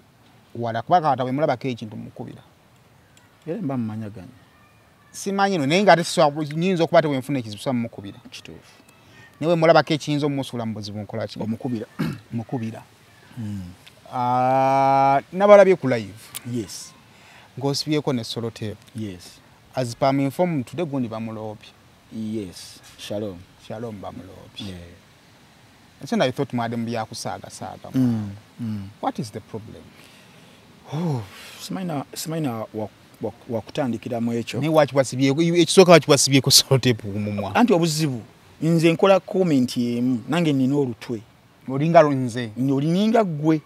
wala kuba kata bwe mulabako ekintu mukubira. Era mba mumanyaganye. Simanyi no naye nga ate nyinza okuba ate bwe nfuna ekizibu sa mukubira. Kituufu. Naye bwe mulabako ekiyinza omusuula mu buzibu nkola ki? Omukubira. Mukubira. Nabalabye ku live. Yes. Ng'osibyeko ne sellotape. Yes. As per me informed today gundi bamuloopye. Yes. Shalom. Shalom bamuloopye. Yeah. And I thought mwade mu byakusaagasaaga. What is the problem? Oh, simanyi wakutandikiramu ekyo. Naye waki wasibyeko ekisooka, waki wasibyeko sellotape ku mumwa? Anti obuzibu nze nkola comment emu nange nina olutwe. Olinga nze. Olininga ggwe.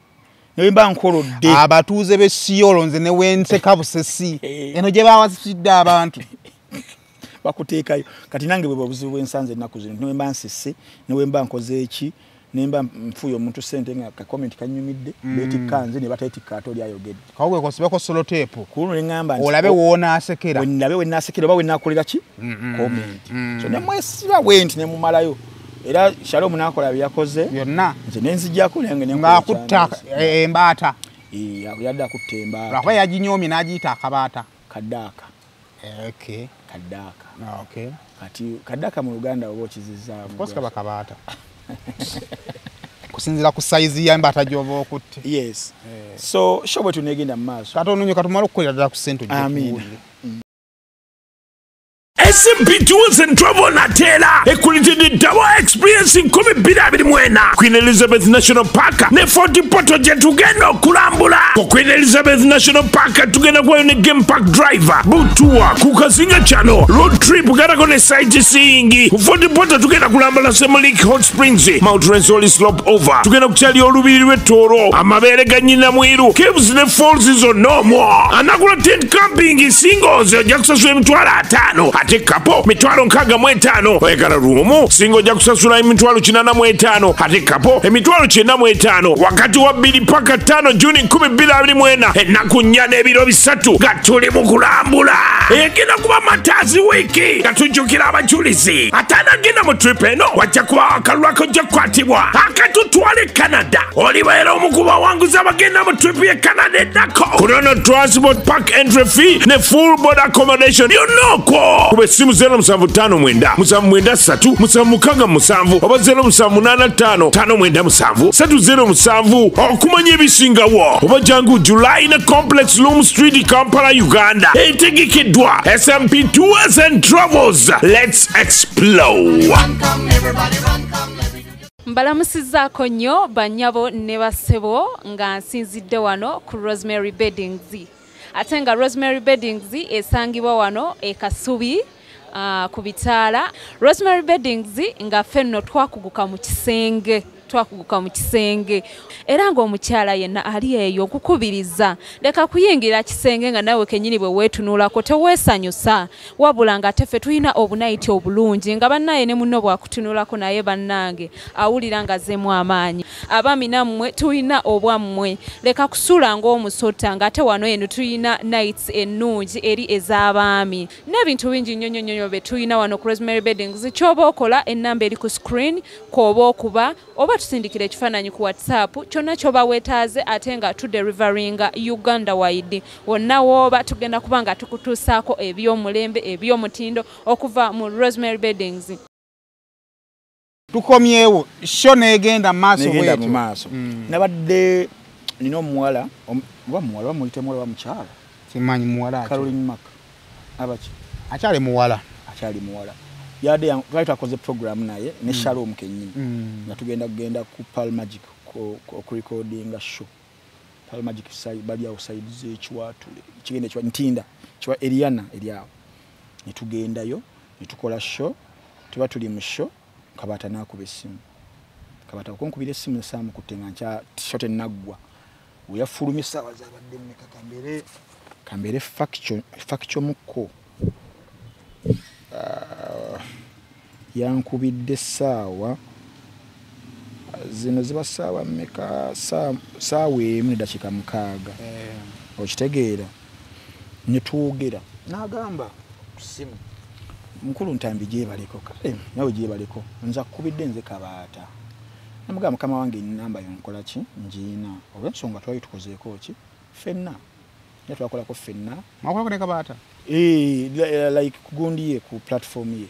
Naye mba nkolodde. Abatuuze b'e Siolo nze ne wenseka busesi. Eno gye bawasidde abantu. Bakuteekayo. Kati nange bwe obuzibu bwe nsanze ennaku zino, ne mba nsese, ne mba nkoze eki, ne mba nfuuye omuntu ssente nga ka comment kannyumidde, beetikka nze ne bateetikka ate oli ayogedde. Kawe kosibeko sellotape. Ku luno ne ŋŋamba nti olabe w'onaasekera. We ndabe we naasekera oba we naakolera ki? Comment. So ne mwesiba bwe nti ne mumalayo. Era Shalom n'akola bye yakoze. Byonna. Nze ne nzijjako nange ne nkola Ng'akutta ekyange. Embaata. Yadde akutta embaata. Lwakuba yaginyoomye n'agiyita akabaata. Kaddaaka. Okay. Kaddaaka. Okay. Kati kaddaaka mu Luganda oba okizizzaamu. Of course kaba kabaata. Kusinziira ku sayizi y'embaata gy'oba okutte. Yes. So show bwe tunegenda mu maaso. Katono nnyo katumale okukolera ddala ku ssente ojje Amiina. tubuulire. SMP Tours and Travel Natela ekuletedde Double Experience 2024 Queen Elizabeth National Park ne Fort Portal gye tugenda okulambula. Ku Queen Elizabeth National Park tugenda kubayo ne Game Park Driver Butua ku Kazinga Channel road trip gatako ne sightseeing. Ku Fort Portal tugenda kulambula Semuliki Hot Springs, Mount Rwenzori Slope Over, tugenda kukyalira olubiri lw'Ettooro, amabeere ga Nnyina Mwiru, caves ne falls zonna omwo. Anagula tent camping singles ojja kusasula 50,000, ate couple 65,000. Oyagala room single ojja kusasula 85,000, ate couple 95,000. Wakati wa 2 paka 5 Juni 2024, ennaku 4 n'ebiro 3 nga tuli mu kulambula. Egenda kuba Martyrs Week nga tujjukira abajulizi. Ate anagenda mu trip eno wajja kuba akalulu akajja kukwatibwa akatutwala e Canada. Olibeera omu ku bawanguzi abagenda mu trip y'e Canada eddako. Kunono transport, park entry fee ne full board accommodation yonna okwo. Kuba essimu 0759 793 767 oba 0785 597 307 okumanya ebisingawo, oba jangu July na Complex, Loom Street, Kampala, Uganda. Etegekeddwa SMP Tours and Travels. Let's explore. Mbalamusizzaako nnyo bannyabo ne bassebo nga nsinzidde wano ku Rosemary Beddings, ate nga Rosemary Beddings esangibwa wano e Kasubi, ku bitaala. Rosemary Beddings nga ffe nno twakuguka mu kisenge. Twakuguka mu kisenge. Era ng'omukyala yenna ali eyo nkukubiriza, leka kuyingira kisenge nga nawe kennyini bwe weetunulako teweesanyusa, wabula nga ate ffe tulina obunayiti obulungi nga bannaye ne munno bwakutunulako naye bannange awulira nga azzeemu amaanyi. Abaami nammwe tulina obwammwe, leka kusula ng'omusota ng'ate wano eno tulina nights ennungi eri ez'abaami n'ebintu bingi nnyo nnyo nnyo bye tulina wano ku Rosemary Beddings. Ky'oba okola, ennamba eri ku screen kw'oba okuba oba tusindikira ekifaananyi ku WhatsApp, kyonna ky'oba weetaaze, ate nga tudeliveringa Uganda wide. Wonna wooba tugenda kuba nga tukutuusaako ebyomulembe eby'omutindo okuva mu Rosemary Beddings. Tukomyewo, show negenda maaso. Negenda mu bwetyo. Maaso. Nabadde nina omuwala, oba muwala, bamuyite muwala oba mukyala? Simanyi, muwala ate. Caroline Mark abaki? Akyali muwala. Akyali muwala. Yadde twali twakoze program naye ne Shalom kennyini nga tugenda kugenda ku Pearl Magic okurecordinga show. Pearl Magic side, bali awo side z'ekiwatule, kigenda ekiwa Ntinda, kiwa Eriana eri awo, ne tugendayo ne tukola show. Tuba tuli mu show, Kabaata n'akuba essimu. Kabaata okunkubira essimu saamukutte nga nkya show tennaggwa. We yafulumye essaawa zabadde mmeka? Kambeere factual mukko. Yankubidde essaawa zino ziba ssaawa mmeka? 1:06. Okitegeera, ne twogera n'agamba ku ssimu, "Mukulu Ntambi, gyebaleko." "Kale nawe gyebaleko. Nze akubidde nze Kabaata." Namugamba, "Mukama wange, enamba yo nkola ki? Ngiina, olw'ensonga twali tukozeeko ki ffenna, era twakolako ffenna." Mwakolako ne Kabaata? Eh, like kugundi ye, ku platform ye.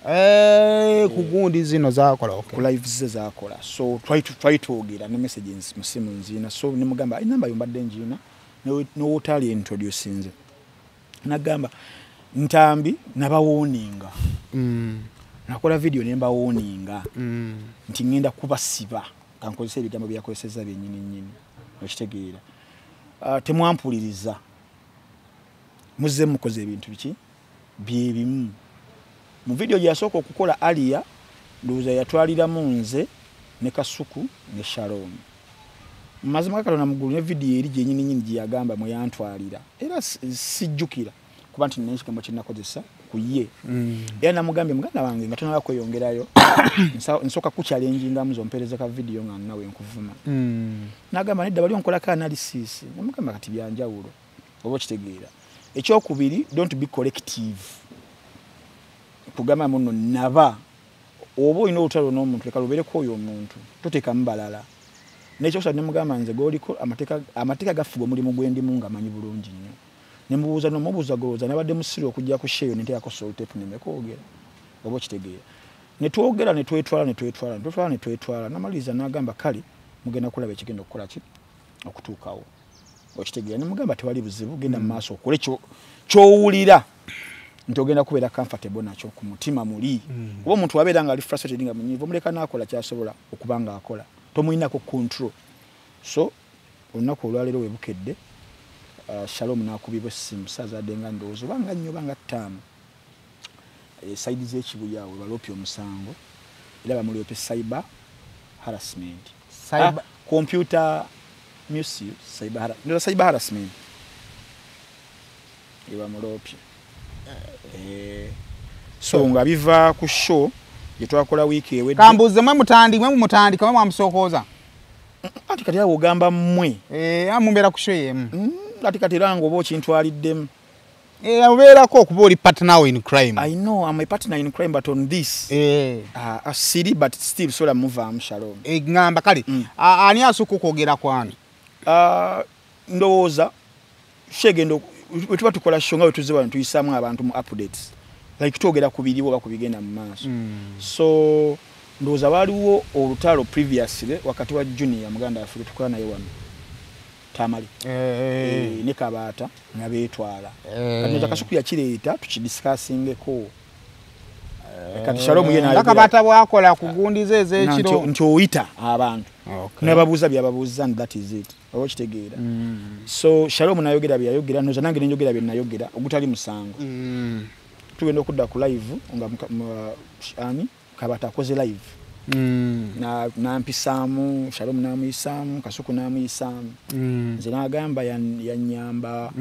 Eh, ku gundi zino zakola, okay. Ku live ze zakola. So twali twogera ne messages mu simu nziina. So nemugamba enamba yo mbadde ngiina n'owotaali introducinze. Nagamba, "Ntambi, nabawarninga. Nakola video ne mbawarninga nti ŋŋenda kubasiba." Kankozesa ebigambo byakozesezza byennyini nnyini, okitegeera? Temwampuliriza, muzze mukoze ebintu biki byebimu. Mu video gye yasooka okukola aliya, ndowooza yatwaliramu nze ne Kasuku ne Shalom. Mu mazima ga Katonda muggulu, ne video eri gyennyini nnyini gye yagamba mwe yantwalira, era sijjukira kuba nti nina ekigambo kye nakozesa ku ye. Era namugambye, "Muganda wange, nga tonaba kweyongerayo, nsooka kuchallengingamu zompeereza ka video nga nawe nkuvuma." Nagamba, "Nedda, bali onkolako analysis." Namugamba, "Kati byanjawulo, oba okitegeera? Ekyokubiri, don't be collective kugamba muno naba oba olina olutalo n'omuntu, leka lubeereko oyo omuntu, toteekamu balala." Nekyokusatu nemugamba, "Nze goliko amateeka gafuga omulimu gwendimu nga manyi bulungi nnyo." Nemubuuza, nomubuuza, "Golowooza nabadde musiru okujja ku show nenteekako sellotape neme kwogera, oba okitegeera?" Netwogera, netwetwala, netwetwala, netwetwala, netwetwala. Namaliriza n'agamba, "Kale mugenda kulaba ekigenda okukola ki okutuukawo, okitegeera?" Nemugamba, "Tewali buzibu, genda mu maaso okole kyowulira nti ogenda kubeera comfortable nakyo ku mutima muli." Kuba omuntu wabeera nga ali frustrated, nga munyiivu, omuleka n'akola kyasobola okuba nga akola, tomuyinako control. So olunaku olwaleero webukedde, Shalom n'akubibwa essimu saazadde nga ndowooza oba nga 4 oba nga 5, side z'ekibuye awo baloopye omusango, era bamuloope cyber harassment. Cyber- Ah, computer misuse, ndowooza cyber harassment ebamuloopye. So nga biva ku show gye twakola wiiki ewedde. Kambuuze, mwe mutandika, mwe mwamusokooza? Ati kati awo ogamba mmwe. Eh, mubeera ku show yemu. Ati kati era nga oba okintwaliddemu. Eh, obeerako okuba oli partner in crime. I know I'm a partner in crime, but on this siri, but still sola muvaamu Shalom. Eh, ŋŋamba kale, ani asooka okwogera kwani? Ndowooza kyegenda bwe tuba tukola show nga bwe tuzze wano, tuyisaamu abantu mu updates, like twogera ku biriwo oba ku bigenda mu maaso. So ndowooza waaliwo olutalo previously wakati wa Junior, muganda waffe gwe tukola naye wano Tamale, ne Kabaata nga beetwala. Kati ndowooza Kasuku yakireeta tukidiscussingeko. Kati Shalom ye nga n'ayogera- Kabaata bwakola ku gundi ze ez'ekiro. Nti oyita abantu nebabuuza byababuuza and that is it, oba okitegeera? So Shalom nayogera byeyayogera, noza nange nenjogera bye nayogera ogutali musango. Tugenda okudda ku live nga ani, Kabaata akoze live. Nampisaamu, Shalom namuyisaamu, Kasuku namuyisaamu. Nze n'agamba yanyamba,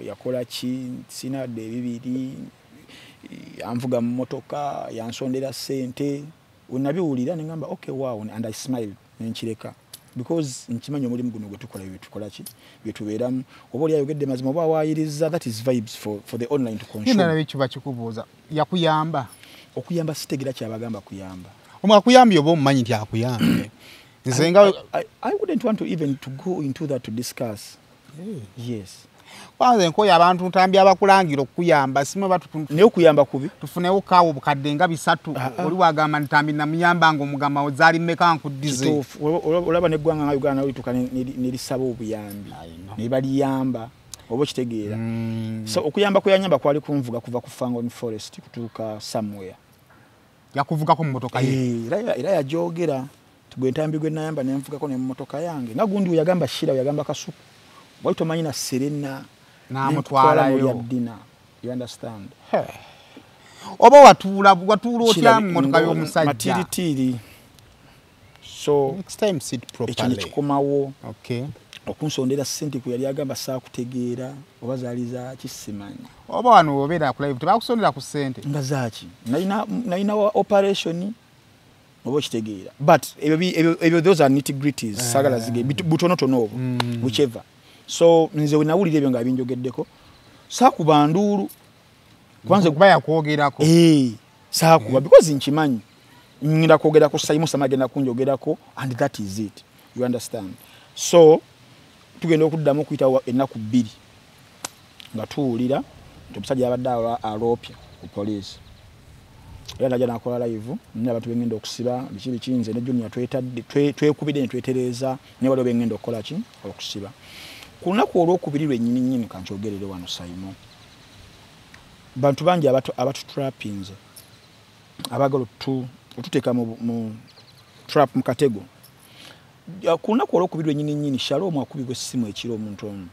yakola ki, sina wadde ebibiri, anvuga mu mmotoka, yansondera ssente. Wenabiwulira ne ngamba okay, wow, and I smiled, ne nkireka. Because nkimanyi omulimu guno gwe tukola, bye tukola ki, bye tubeeramu, oba oli ayogedde mazima oba awaayiriza, that is vibes for the online to consume. Nalaba ekiba kikubuuza, yakuyamba? Okuyamba sitegeera kyabagamba kuyamba. Omu akuyambye oba omumanyi nti akuyambye? Nze nga I wouldn't want to even to go into that to discuss. Yes. Kwanza enkoyo abantu Ntambi abakulangira okuyamba, simwe naye okuyamba kubi. Tufunewo kaawo obukadde nga 300. Oli wagamba Ntambi namuyamba ng'omugamba ozaali mmeka nkuddize. Kituufu. Olaba n'eggwanga nga Uganda lituuka ne lisaba obuyambi, ne baliyamba, oba okitegeera. So okuyamba kwe yanyamba kwali kunvuga kuva ku Fangon Forest kutuuka somewhere. Yakuvugako mu mmotoka ye? Era yajogera gwe Ntambi gwe nayamba ne nvugako ne mu mmotoka yange. Nga gundi we yagamba Shira, we yagamba Kasuku, wali tomanyi na Serena n'amutwalayo. You understand? Oba watuula otya mu mmotoka y'omusajja? Matiritiri. So next time sit properly. Ekyo ne kikomawo. Okay. Okunsondera ssente kwe yali agamba saakutegeera oba zaali zaaki simanyi. Oba wano obeera ku live tebakusondera ku ssente. Nga zaaki? Nalina operation oba okitegeera. But ebyo those are nitty-gritties, saagala zige butonotono obwo, whichever. So nze we nawulira ebyo nga binjogeddeko, saakuba nduulu. Kwanza kuba yakwogerako. Saakuba because nkimanyi ngenda kwogera ku Simon, Sama agenda kunjogerako, and that is it. You understand? So tugenda okuddamu okuyitawo ennaku 2 nga tuwulira nti omusajja yabadde aloopya ku poliisi. Era najja n'akola live, nina abantu bengenda okusiba, biki biki, nze ne Junior twekubidde ne twetereeza, naye waliwo bengenda okukola ki? Okusiba. Ku lunaku olwokubiri lwennyini nnyini, kankyogerere wano Simon, bantu bangi abatutrapinze, abaagala otuteeka mu trap, mu katego. Ku lunaku olwokubiri lwennyini nnyini, Shalom akubibwa essimu ekiro omuntu omu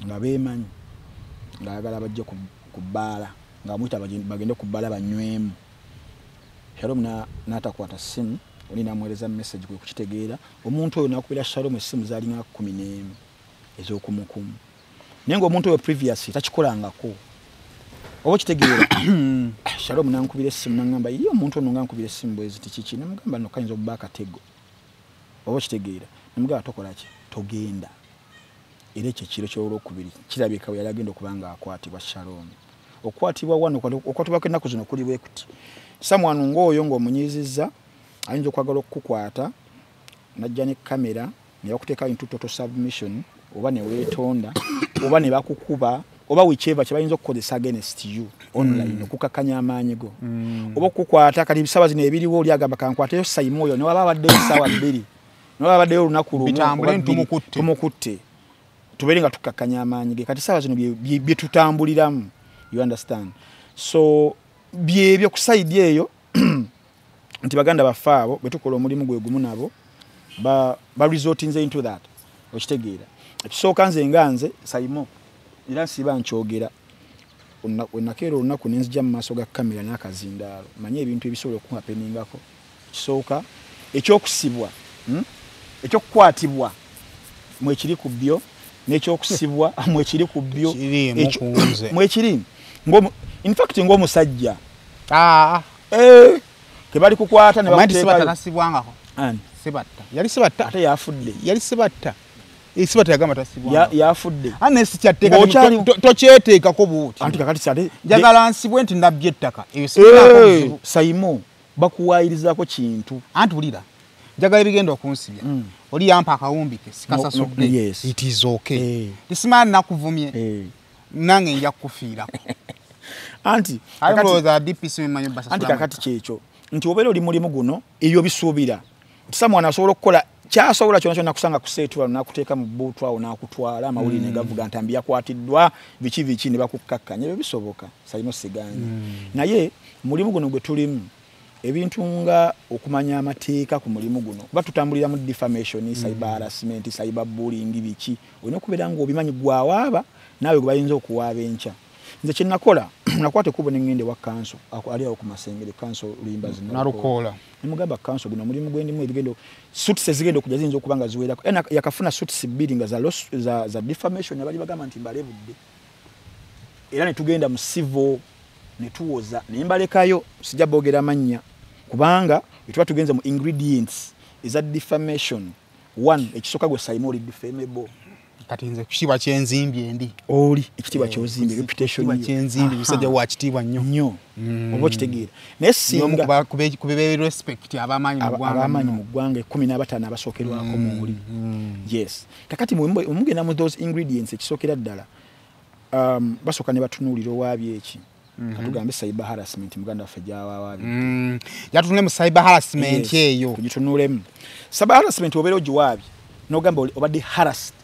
nga beemanyi, ng'ayagala bajje ku bbaala, ng'amuyita bagende ku bbaala banywemu. Shalom n'atakwata ssimu, oli n'amuweereza message kwe kukitegeera. Omuntu oyo n'akubira Shalom essimu zaalinga 11 ez'okumukumu. Naye ng'omuntu oyo previously takikolangako. Oba okitegeera. Shalom n'ankubira essimu n'aŋŋamba, ye omuntu ono ng'ankubira essimu bwe ziti kiki? Ne mugamba nno kayinza okuba akatego. Oba okitegeera. Ne mugamba tokola ki? Togenda. Era ekyo ekiro ky'olwokubiri kirabika bwe yali agenda okuba ng'akwatibwa Shalom. Okukwatibwa wano, okukwatibwako ennaku zino kuli bwe kuti. Someone ng'oyo ng'omunyiizizza ayinza okwagala okukukwata n'ajja ne kamera ne bakuteeka into total submission, oba ne weetonda, oba ne bakukuba, oba whichever kye bayinza okukozesa against you online, okukakanya amaanyi go. Oba okukukwata kati ebisaawa zino ebiriwo, oli agamba kankwateyo Simon oyo, ne waba abaddeyo essaawa 2, ne waba abaddeyo olunaku lumu, Bitambule oba bbiri, tumukutte. Tumukutte. Tubeere nga tukakanya amaanyi ge. Kati essaawa zino bye tutambuliramu. You understand? So byebyo ku side eyo nti baganda baffe abo bwe tukola omulimu gwe gumu nabo ba resortinze into that. Okitegeera. Ekisooka nze nga nze Simon, era nsiba nkyogera, wenakeera olunaku ne nzija mu maaso ga kamera n'akazindaalo, manye ebintu ebisobola okuhappeningako. Ekisooka ekyokusibwa, ekyokukwatibwa mwekiri ku byo, n'ekyokusibwa mwekiri ku byo, Kiriimu ku nze. Mwekiri. In fact ng'omusajja. Tebali kukwata ne Omanyi nti bakuteekayo. Sebatta tasibwangako. Ani? Sebatta. Yali Sebatta. Ate yafudde. Yali Sebatta. Sebatta yagamba tasibwangako. Yafudde. Ane si kyatteeka Ng'okyali- tokyeteekako bw'oti. Anti kakati ate Njagala nsibwe nti nabbye ettaka. Eyo sirinaako buzibu. Simon, bakuwaayirizaako kintu. Anti wulira. Njagala ebigenda okunsibya. Oli yampa akawumbi ke sikasasudde. No, yes. It is okay. Tisimanyi nakuvumye. Nange nja kukufiirako. Anti, Aye kakati mulowooza DPC mmanyi basasula Anti amata. kakati kyekyo nti obeera oli mulimu guno ebyo bisuubira nti someone asobola okukola kyasobola kyonna kyonna kusanga ku seetu wano n'akuteeka mu bbuutu awo n'akutwala amawulire ne gavuga nti Ntambi yakwatiddwa biki biki ne bakukkakkanya. Ebyo bisoboka, Simon sigaanyi. Naye mulimu guno gwe tulimu ebintu nga okumanya amateeka ku mulimu guno, kuba tutambulira mu defamation, cyber harassment, cyber bullying, biki, olina okubeera ng'obimanyi gwawaaba naawe gwe bayinza okuwaaba enkya. Nze kye nakola, nakwata ekkubo ne ŋŋenda ewa kanso ali awo ku Masengere, kanso Luyimbazi Nalukoola. Nemugamba, kanso, guno mulimu gwendimu, ebigendo suits ezigenda okujja ziyinza okuba nga ziwerako. Era yakafuna suits bbiri nga za defamation, abali bagamba nti mbalebudde. Era ne tugenda mu civil ne tuwoza, ne mbalekayo, sijja boogera mannya, kubanga bwe tuba tugenze mu ingredients eza defamation, one, ekisooka, gwe Saimo oli defamable. Kati nze kitiibwa kyenzimbye ndi Oli ekitiibwa kyozimbye, reputation Kitiibwa yo. kyenzimbye, musajja wa kitiibwa nnyo. Nnyo, oba okitegeera? Naye Y'omu singa ku be respect ab'amaanyi mu ggwanga ab'amaanyi muno. mu ggwanga 15 abasookerwako muuli. Yes, kakati mugenda mu those ingredients, ekisookera ddala, basooka ne batunuulira owaabye eki, katugambe cyber harassment, muganda waffe gyawawaabye. Yatunule mu cyber harassment eyo. Tugitunulemu. Cyber harassment, obeera ogiwaabye n'ogamba obadde harassed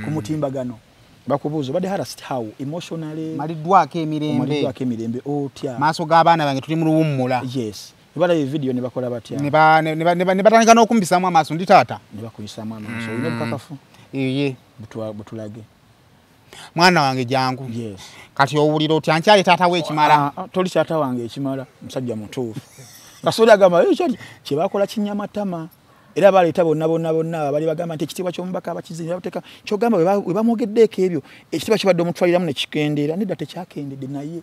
ku mutimbagano, bakubuuza obadde harassed how? Emotionally? Maliddwako emirembe. Omaliddwako emirembe otya? Maaso g'abaana bange, tuli mu luwummula. Yes, ne balaba evidiyo ne bakola batya? Ne batandika n'okumbisaamu amaaso, ndi taata. Ne bakuyisaamu amaaso. Olina obukakafu? Eye. Butulage. Mwana wange jangu. Yes. Kati owulira otya, nkyali taata we ekimala? Ah, ah, toli taata wange ekimala, musajja mutuufu. Kasoli agamba, "Eh, kyali kyebakola kinyamatama." Era baleeta bonna bonna bonna abali bagamba nti ekitiibwa ky'omubaka abakizinira bateeka kyogamba bwe bamwogeddeeko ebyo, ekitiibwa kibadde omutwaliramu ne kikendeera. Nedda, tekyakendedde, naye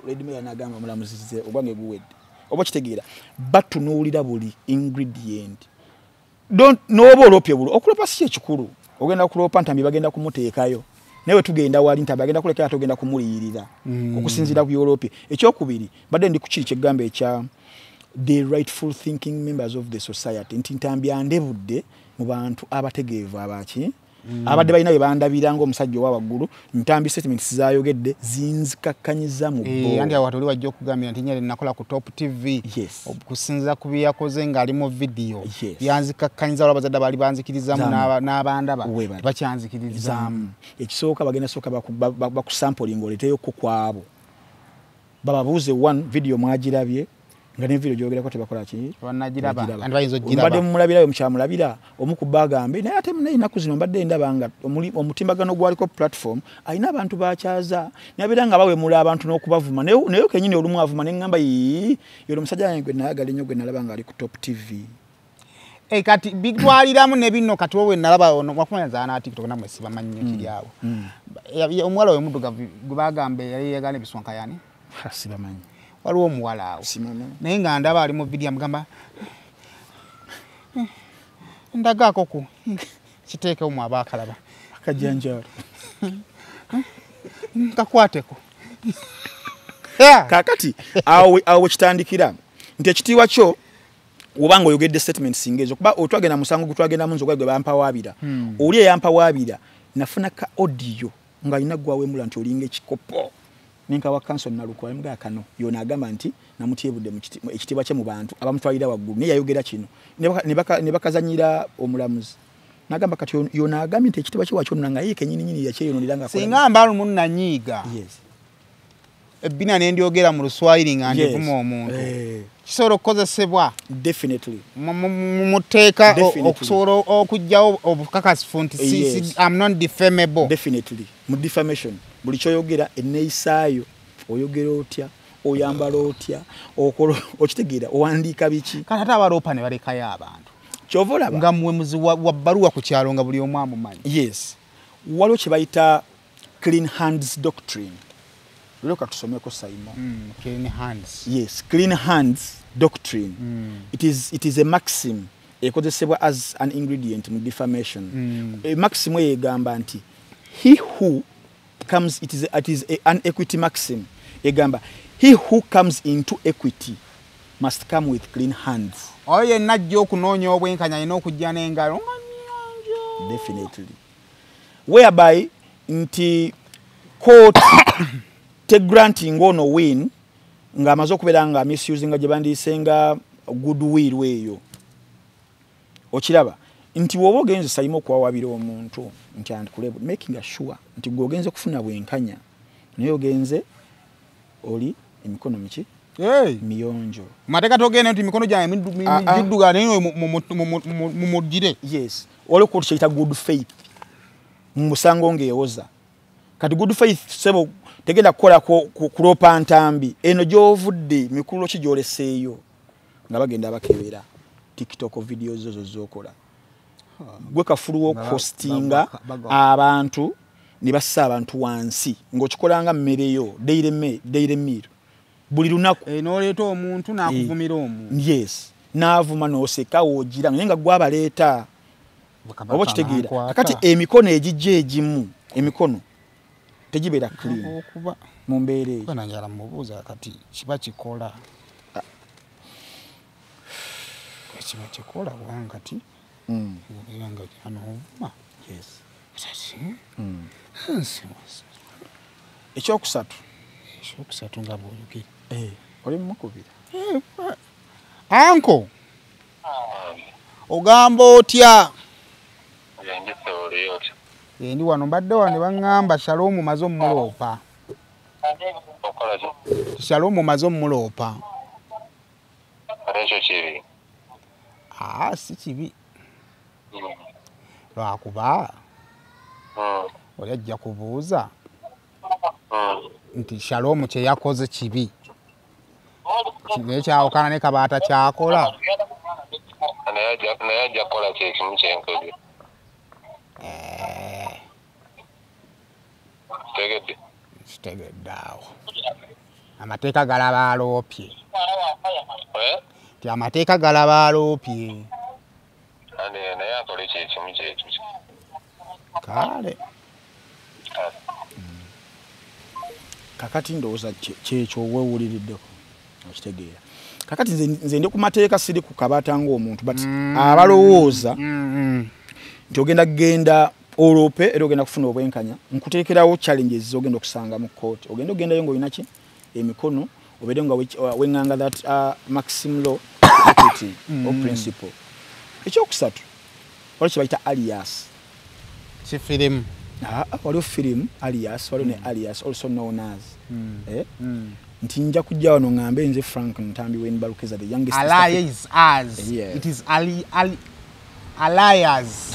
Lady Mayor n'agamba omulamuzi ogwange guwedde. Oba kitegeera, batunuulira buli ingredient. N'oba olopye bulo, okulopa si ekikulu. Ogenda kulopa Ntambi, bagenda kumuteekayo, naye tugenda wali Ntambi agenda kulekera, togenda kumuliyirira okusinziira ku byolopye. Ekyokubiri, badde ndi ku kiri kyegamba ekya the rightful thinking members of the society, nti Ntambi andebudde mu bantu abategeevu abaki abadde balina bye bandabira ng'omusajja owa waggulu. Ntambi statements zayogedde zinzikakkanyiza mu bo. Andi awo oli wajja okugambira nti nyale nakola ku Top TV. Yes. Okusinziira ku bye yakoze ng'ali mu vidiyo, Yes. yanzikakkanyiza, olwo abazadde baali banzikirizaamu Zaamu. n'abandaba Webale. tebakyanzikirizaamu. Zaamu. Ekisooka, bagenda sooka bakusampolinga, oleeteyoko kwabo bababuuze one video mwagirabye, nga ne video gyogerako tebakola ki? Tebannagiraba. Tebagiraba. Andi bayinza okugiraba. Mbadde mumulabirayo, mukyamulabira omu ku bagambe, naye ate naye ennaku zino mbadde ndaba nga omutimbagano gwaliko platform alina abantu bakyaza, nabeera nga bawemula abantu n'okubavuma, naye kenyini olumu avuma, neŋŋamba, "Yii, yono omusajja wange gwe nayagala ennyo, gwe nalaba nga ali ku Top TV." Eh, kati bitwaliramu ne bino. Kati wowe nalaba ono wakumanya zaana TikTok, namwe sibamanyi nnyo kiri awo. Omuwala oyo omuddugavu gwe bagamba yali yagala ebiswanka yani? Ha, sibamanyi. Waliwo omuwala awo. Simumanyi. Naye nga ndaba ali mu vidiyo amugamba, "Ndagaako ku kiteekewo mu abaakalaba." Akajanjalo. Kakwateko. Kakati awo wekitandikira nti ekitiibwa kyo obanga oyogedde statement singa ezo, kuba otwagenda musango gutwagendamu nze gwe bampawaabira, oli eyampawaabira nafuna ka audio ng'alina gwawemula nti olinga ekikopo, nenkawa kanso Nalukoola, mugaa kano yona agamba nti namutyebudde ekitiibwa kye mu bantu abamutwalira waggulu, naye yayogera kino. Ne bakazanyira omulamuzi, nagamba kati yona agambye nti ekitiibwa kye wakyonona, nga ye kenyini nyini yakyeyononera nga akola. Singa mbalumu nanyiiga, Yes. ebbina ne ndyogera mu Luswayiri nga ndivuma omuntu, kisobola okukozesebwa Definitely. mu tteeka Definitely. okusobola okuggyawo obukakasifu nti Yes. I'm non defamable? Definitely. Mu defamation, buli kyoyogera, enneeyisaayo, oyogera otya, oyambala otya, okola, okitegeera, owandiika biki. Kati ate abaloopa ne balekayo abantu Kyova olaba nga muwemuzi wa bbaluwa ku kyalo nga buli omu amumanyi. Yes, waliwo kye bayita clean hands doctrine. Leero katusomeko, Saimo. Clean hands. Yes, clean hands doctrine. It is a maxim ekozesebwa as an ingredient mu defamation. Maxim eyo egamba nti he who comes, it is an equity maxim, egamba he who comes into equity must come with clean hands. Oyo yenna ajja okunoonya obwenkanya alina okujja n'engalo nga nnyonjo. Definitely, whereby nti court tegranting ono win ng'amaze okubeera nga misusinga gye bandiisenga goodwill eyo. Okiraba nti bw'oba ogenze Saimo okuwawabira omuntu nti antukule, making sure nti gwe ogenze kufuna bwenkanya, naye ogenze oli emikono miki? Hey. Miyonjo. Mateeka togenda nti mikono gyange Ah, ah. giddugala, naye mumugire. Yes, waliwo kooti kyeyita good faith mu musango ng'ewoza. Kati good faith, sebo, Tegenda kukola kulopa ntambi eno gy'ovudde mikululo ki gy'oleseeyo nga bagenda bakebera TikTok videos zo zokola gwe kafulu okuhostinga abantu ne bassa abantu wansi ng'okikolanga mmereyo daily meal buli lunaku n'oleeta omuntu n'akuvumira omuntu. Yes, n'avuma n'oseka w'ogira naye nga gw'abaleeta oba okitegeera. Kakati emikono egijja egimu emikono tegibeera clean mu mbeera eyo. Nanjala mubuuza kati kiba kikola kiba kikola kubanga kati era nga anovuma. Yes. Ekyokusatu nga bw'oyogera oli mukubira anko ogamba otya? Ndi wano mbadde wano ne baŋŋamba Shalom maze omuloopa. Shalom maze omuloopa. Ekyo kibi? Si kibi. Lwakuba oli ajja kubuuza nti Shalom kye yakoze kibi naye kyawukana ne Kabaata kyakola. Naye ajja kukola kyekimu kyenkoze. Kitegedde? Kitegedde awo. Amateeka galaba aloopye. Nti amateeka galaba aloopye. Naye akole kyekimu kyekyo. Kale. Kakati ndowooza kyekyo weewuliriddeko okitegeera. Kakati nze ndi ku mateeka siri ku Kabaata ng'omuntu but abalowooza nti ogenda kugenda oloope era ogenda kufuna obwenkanya nkuteekerawo challenges z'ogenda okusanga mu kkooti. Ogenda ogendayo ng'olina ki emikono obeere nga weŋŋanga that maxim law equity or principle. Ekyokusatu waliwo kye bayita alias. Si firimu? Waliwo firimu alias, waliwo ne alias also known as nti nja kujja wano ŋŋambe nze Frank Ntambi Wayne Balukeza the youngest. Alias as. It is alias.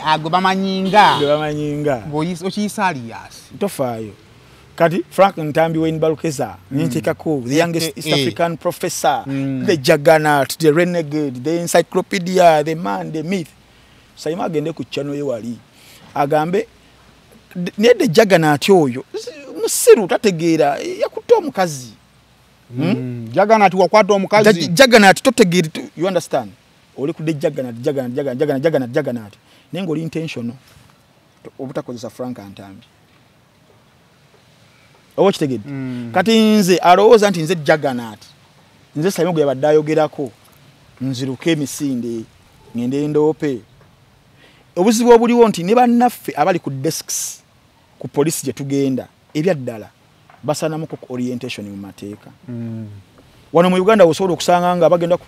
Ago bamanyinga. Bamanyinga. Okiyisa alias. Tofaayo. Kati Frank Ntambi Wayne Balukeza nintekako the youngest East African professor, the juggernaut, the renegade, the encyclopedia, the man, the myth. Saima agende ku channel ye wali agambe naye the juggernaut oyo musiru tategeera yakutte omukazi. Juggernaut wakwata omukazi. Juggernaut totegeera, you understand? Oli ku the juggernaut juggernaut juggernaut juggernaut juggernaut naye ng'oli intentional obutakozesa Frank Ntambi. Oba okitegedde? Kati nze alowooza nti nze juggernaut nze Saima gwe yabadde ayogerako nziruke emisinde ngende ndoope. Obuzibu obuliwo nti ne bannaffe abali ku desks ku poliisi gye tugenda ebyaddala basanamuko ku orientation mu mateeka. Wano mu Uganda osobola okusanga nga bagenda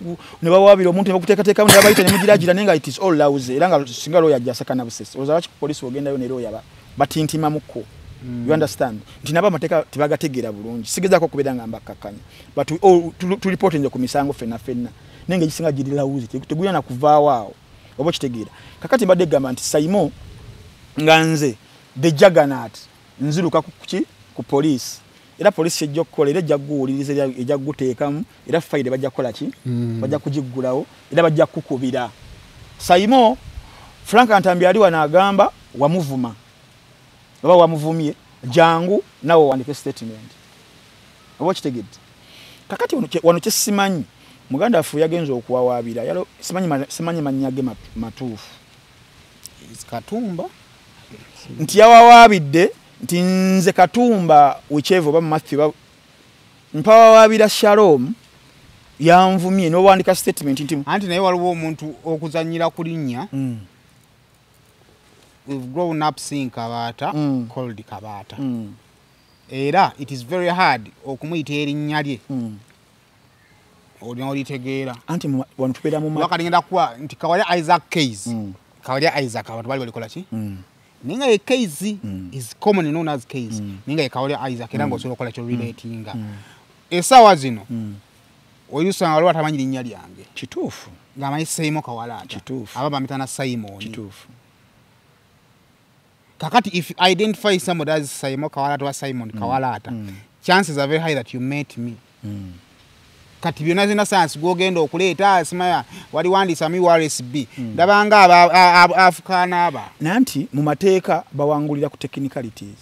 ne bawaabira omuntu ne bakuteekateekamu ne babayita ne mugiragira naye nga it is all lousy era nga singa lawyer ajja asaka busesi. Olowooza lwaki ku poliisi ogendayo ne lawyer batintimamuko? You understand? Nti nabo amateeka tebagategeera bulungi. Sigezaako okubeera nga mbakkakkanya but tulipootinze ku misango ffenna ffenna naye nga egisinga giri lousy tegulina na kuvaawo awo oba okitegeera. Kakati mbadde gamba nti Saimo nga nze the juggernaut nziruka ku ku poliisi era poliisi ejja okukola era ejja kuguwuliriza ejja kuguteekamu era fayire bajja kukola ki bajja kugiggulawo era bajja kukukubira. Saimo Frank Ntambi ali wano agamba wamuvuma oba wamuvumye jangu nawe wandike statement oba okitegedde. Kakati wano kye simanyi muganda waffe yagenze okuwawaabira simanyi mannya ge matuufu. Katumba nti yawawaabidde nti nze Katumba whichever oba Matthew mpawawaabira Shalom yanvumye n'owandika statement nti anti naye waliwo omuntu okuzannyira ku linnya. We've grown up seeing Kabaata called Kabaata. Era it is very hard okumuyita erinnya lye olitegeera. Anti wano tubeera mu wakaligenda kuwa nti Kawalya Isaac Case. Kawalya Isaac abantu bali balikola ki? Naye nga ye Case is commonly known as Case. Naye nga ye Kawalya Isaac era ng'osobola okukola kyo relatinga. Essaawa zino olusanga waliwo atamanyi linnya lyange. Kituufu. Ng'amanyi Saimo Kawalaata. Kituufu. Aba bamuyita na Simon. Kituufu. Kakati if you identify somebody as Simon Kawalata or Simon Kawalata, chances are very high that you met me. Kati byonna zina science gwogenda okuleeta simaya wali wandisa mi RSB ndabanga aba Afrikaana aba nanti mu mateeka bawangulira ku technicalities.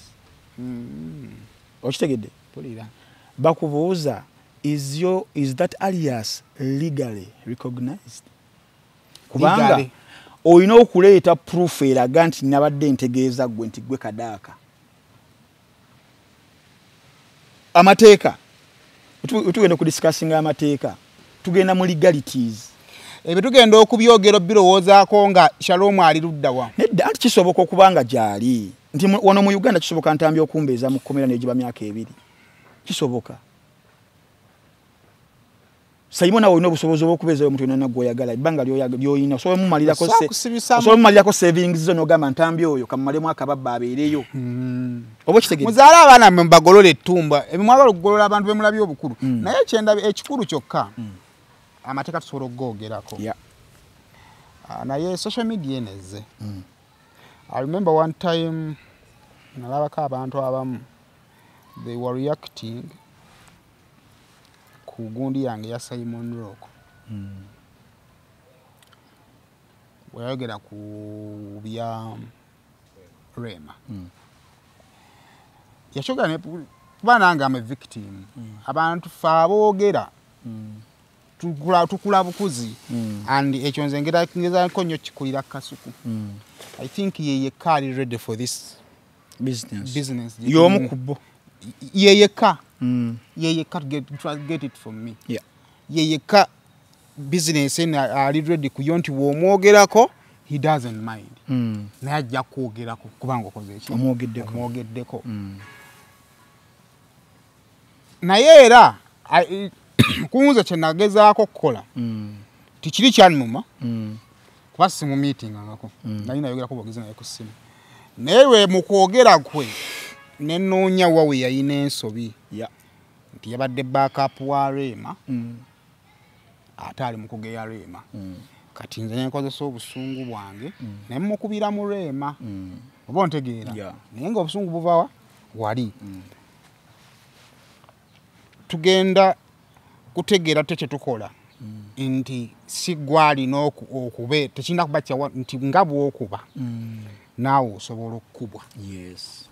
Okitegedde? Pulira. Bakubuuza is that alias legally recognized? Kubanga olina okuleeta proof eraga nti nabadde ntegeeza ggwe nti ggwe Kadaaka. Amateeka tugenda okudiscussinga amateeka, tugenda mu legalities. Ebyo tugenda okubyogera birowoozaako nga Shalom ali ludda wa? Nedda, anti kisoboka okubanga gy'ali nti wano mu Uganda kisoboka Ntambi okumbeeza mu kkomera n'egiba myaka 2. Kisoboka. Simon nawe olina obusobozi obw'okubeezayo omuntu yenna gw'oyagala ebbanga ly'olina osobola mumalirako savings zo n'ogamba Ntambi oyo kamumalemu akababba abeereyo. Oba okitegedde? Muzaale abaana mmwe mubagolole ettumba, mwagala okugolola abantu be mulabye obukulu. Naye kyendabye ekikulu kyokka amateeka tusobola okugoogerako. Naye social media eneze. I remember one time nalabako abantu abamu they were reacting ku gundi yange ya Simon Rock. Weyayogera ku bya Rema. Yakyogera kuba nange am a victim. Abantu ffe aboogera tukula bukuzi. And ekyo nze ngezaako nnyo kikulira Kasuku. I think ye yekka ali ready for this business. Y'omu ku bo. Ye yekka. Ye yekka get it from me. Ye yekka business eno ali ready ku yo nti bw'omwogerako he doesn't mind. Naye ajja kwogerako kubanga okoze eki? Omwogeddeko. Naye era kunze kye nagezaako okukola tikiri kyannuma kuba simu meetingangako nali nayogerako bwogezi naye ku ssimu, naye we mu kwogera kwe nenoonya wa we yalina ensobi nti yabadde backup wa Rema ate ali mu kugeya Rema. Kati nze nenkozesa obusungu bwange ne mmukubira mu Rema. Oba ontegeera? Naye nga obusungu buva wali. Tugenda kutegeera te kyetukola nti si gwalina okube tekirina kuba kyawa nti nga bw'okuba naawe osobola okukubwa. Yes.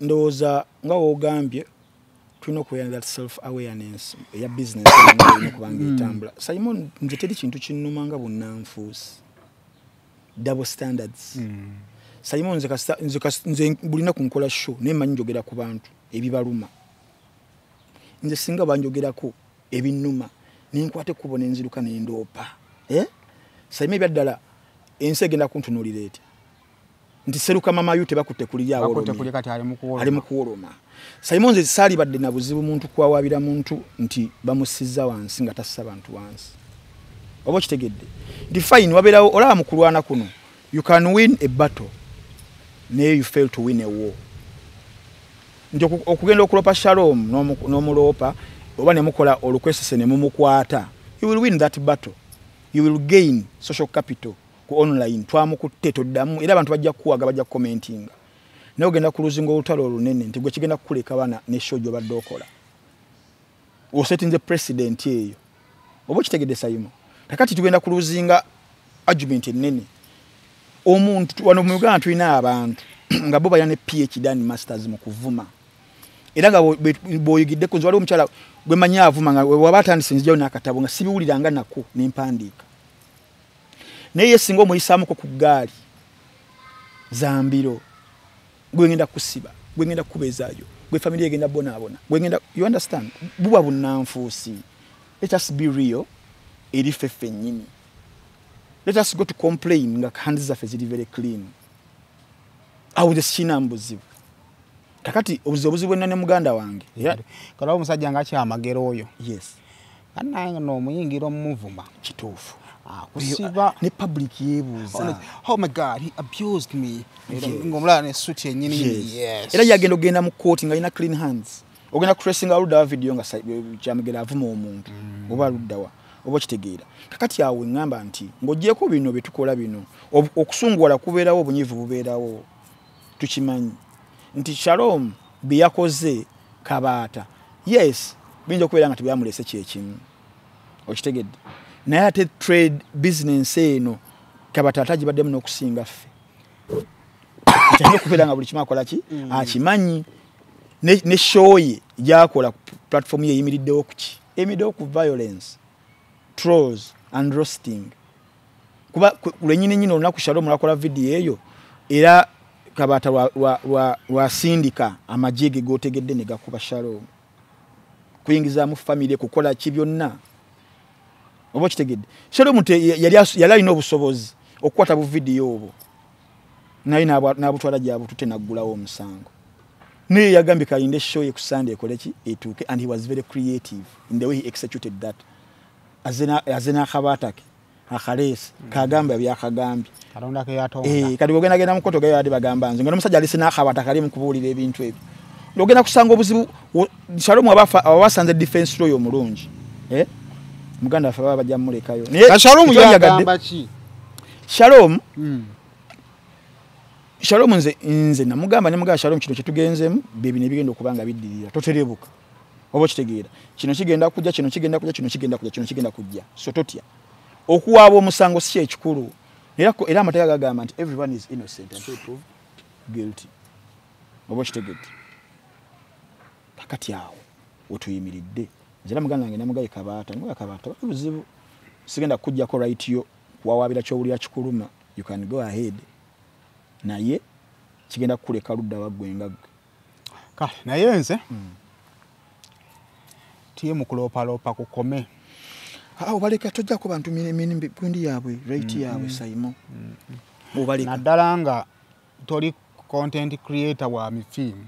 Ndowooza nga w'ogambye tulina okubeera that self awareness eya business olina okuba nga etambula. Simon, nze teri kintu kinnuma nga bunnanfuusi, double standards. Simon, nze bulina kunkola show naye mmanyi njogera ku bantu ebibaluma. Nze singa banjogerako ebinnuma nenkwata ekkubo nenziruka nendoopa. Simon, ebyaddala ensi egenda kuntunuulira etya nti Seruka mama yu tebakutte kulya ali mu kuwoloma. Simon, nze saalibadde na buzibu muntu kwawaabira muntu nti bamusizza wansi nga tassa bantu wansi. Oba okitegedde? Nti fine wabeerawo olaba mu kulwana kuno you can win a battle naye you fail to win a war. Nti okugenda okulopa Shalom n'omuloopa oba ne mukola olukwesese ne mumukwata, you will win that battle, you will gain social capital ku online. Twamukutte toddamu era abantu bajja kukuwaga, bajja kucommentinga, naye ogenda kuluzinga olutalo olunene nti gwe kigenda kukuleka baana ne show gy'obadde okola osetinze president eyo. Oba okitegedde Simon? Kakati tugenda kuluzinga argument ennene. Omuntu wano mu Uganda tulina abantu nga bo balina ne PhD and masters mu kuvuma, era nga bw'oyigiddeko. Nze waliwo omukyala gwe mmanyi avuma nga waba atandise nzijayo n'akatabo nga sibiwuliranga nako nempandiika, naye ye singa omuyisaamuko ku ggaali zambiro, gwe ngenda kusiba, gwe ngenda kukubeezaayo, gwe family egenda bonaabona, gwe ngenda, you understand? Buba bunnanfuusi. Let us be real eri ffe ffennyini. Let us go to complain nga hands zaffe ziri very clean. Awo nze sikirina buzibu. Kakati obuzibu bwenna ne muganda wange. Kala omusajja nga Kyamagero oyo. Yes. Annange n'omuyingira omuvuma. Kituufu. Akusiba ne public yeebuuza. Oh my God, he abused me. Ng'omulaba ne suit yennyini. Yes. Era yagenda ogenda mu kooti nga alina clean hands. Ogenda kutracinga oludda wa video nga Kyamagero avuma omuntu oba aludda wa. Oba okitegeera? Kakati awo ŋŋamba nti ng'ogyeko bino bye tukola bino, okusunguwala kubeerawo, obunyiivu bubeerawo. Tukimanyi nti Shalom bye yakoze Kabaata, yes, biyinza okubeera nga tebyamulese kyekimu, okitegedde? Naye ate trade business eno Kabaata ate agibaddemu n'okusinga ffe. Alina okubeera nga buli kimu akola ki, akimanyi. Ne show ye gyakola, platform ye eyimiriddewo ku ki? Eyimiriddewo ku violence, trolls and roasting. Kuba lwennyini nnyini olunaku Shalom lwakola vidiyo eyo, era Kabaata lwasindika amagye ge gotegedde ne gakuba Shalom, kuyingizaamu famire, kukola ki byonna, oba okitegedde? Shalom yali alina obusobozi okukwata bu vidiyo obwo, naye n'abutwala gyabutute naggulawo omusango. Naye yagambye kalinde show ye ku Sunday ekole ki, etuuke. And he was very creative in the way he executed that. Aze n'akabaata ke akaleesi kagamba byakagambye. Katonda ke yatonda. Kati bw'ogenda genda mu kkoto gayo ade bagamba nze nga n'omusajja alese n'akabaata kali mu kubuulira ebintu ebyo, ogenda kusanga obuzibu. Shalom aba asanze defense lawyer omulungi, eh? Muganda waffe baba bajja mumulekayo. Naye Shalom yagamba ki? Shalom, Shalom nze namugamba, ne mugamba, Shalom, kino kyetugenzemu bye bino ebigenda okuba nga biddirira, toterebuka, oba okitegeera? Kino kigenda kujja, kino kigenda kujja, kino kigenda kujja, kino kigenda kujja, so totya. Okuwaaba omusango si kyekikulu, era amateeka gagamba nti everyone is innocent until proved guilty, oba okitegedde? Kakati awo wetuyimiridde. Nze era muganda wange namugaye Kabaata, namugaye Kabaata, bali buzibu, sigenda kukuggyako right yo kuwawaabira kyowulira kikuluma, you can go ahead, naye kigenda kukuleka ludda waggwe nga ggwe. Kale, naye nze tiye mu kuloopaloopa kukome. Obaleka, tojjako bantu gundi yaabwe, right yaabwe, Saimo, obaleka. Naddala nga toli content creator wa mifiimu,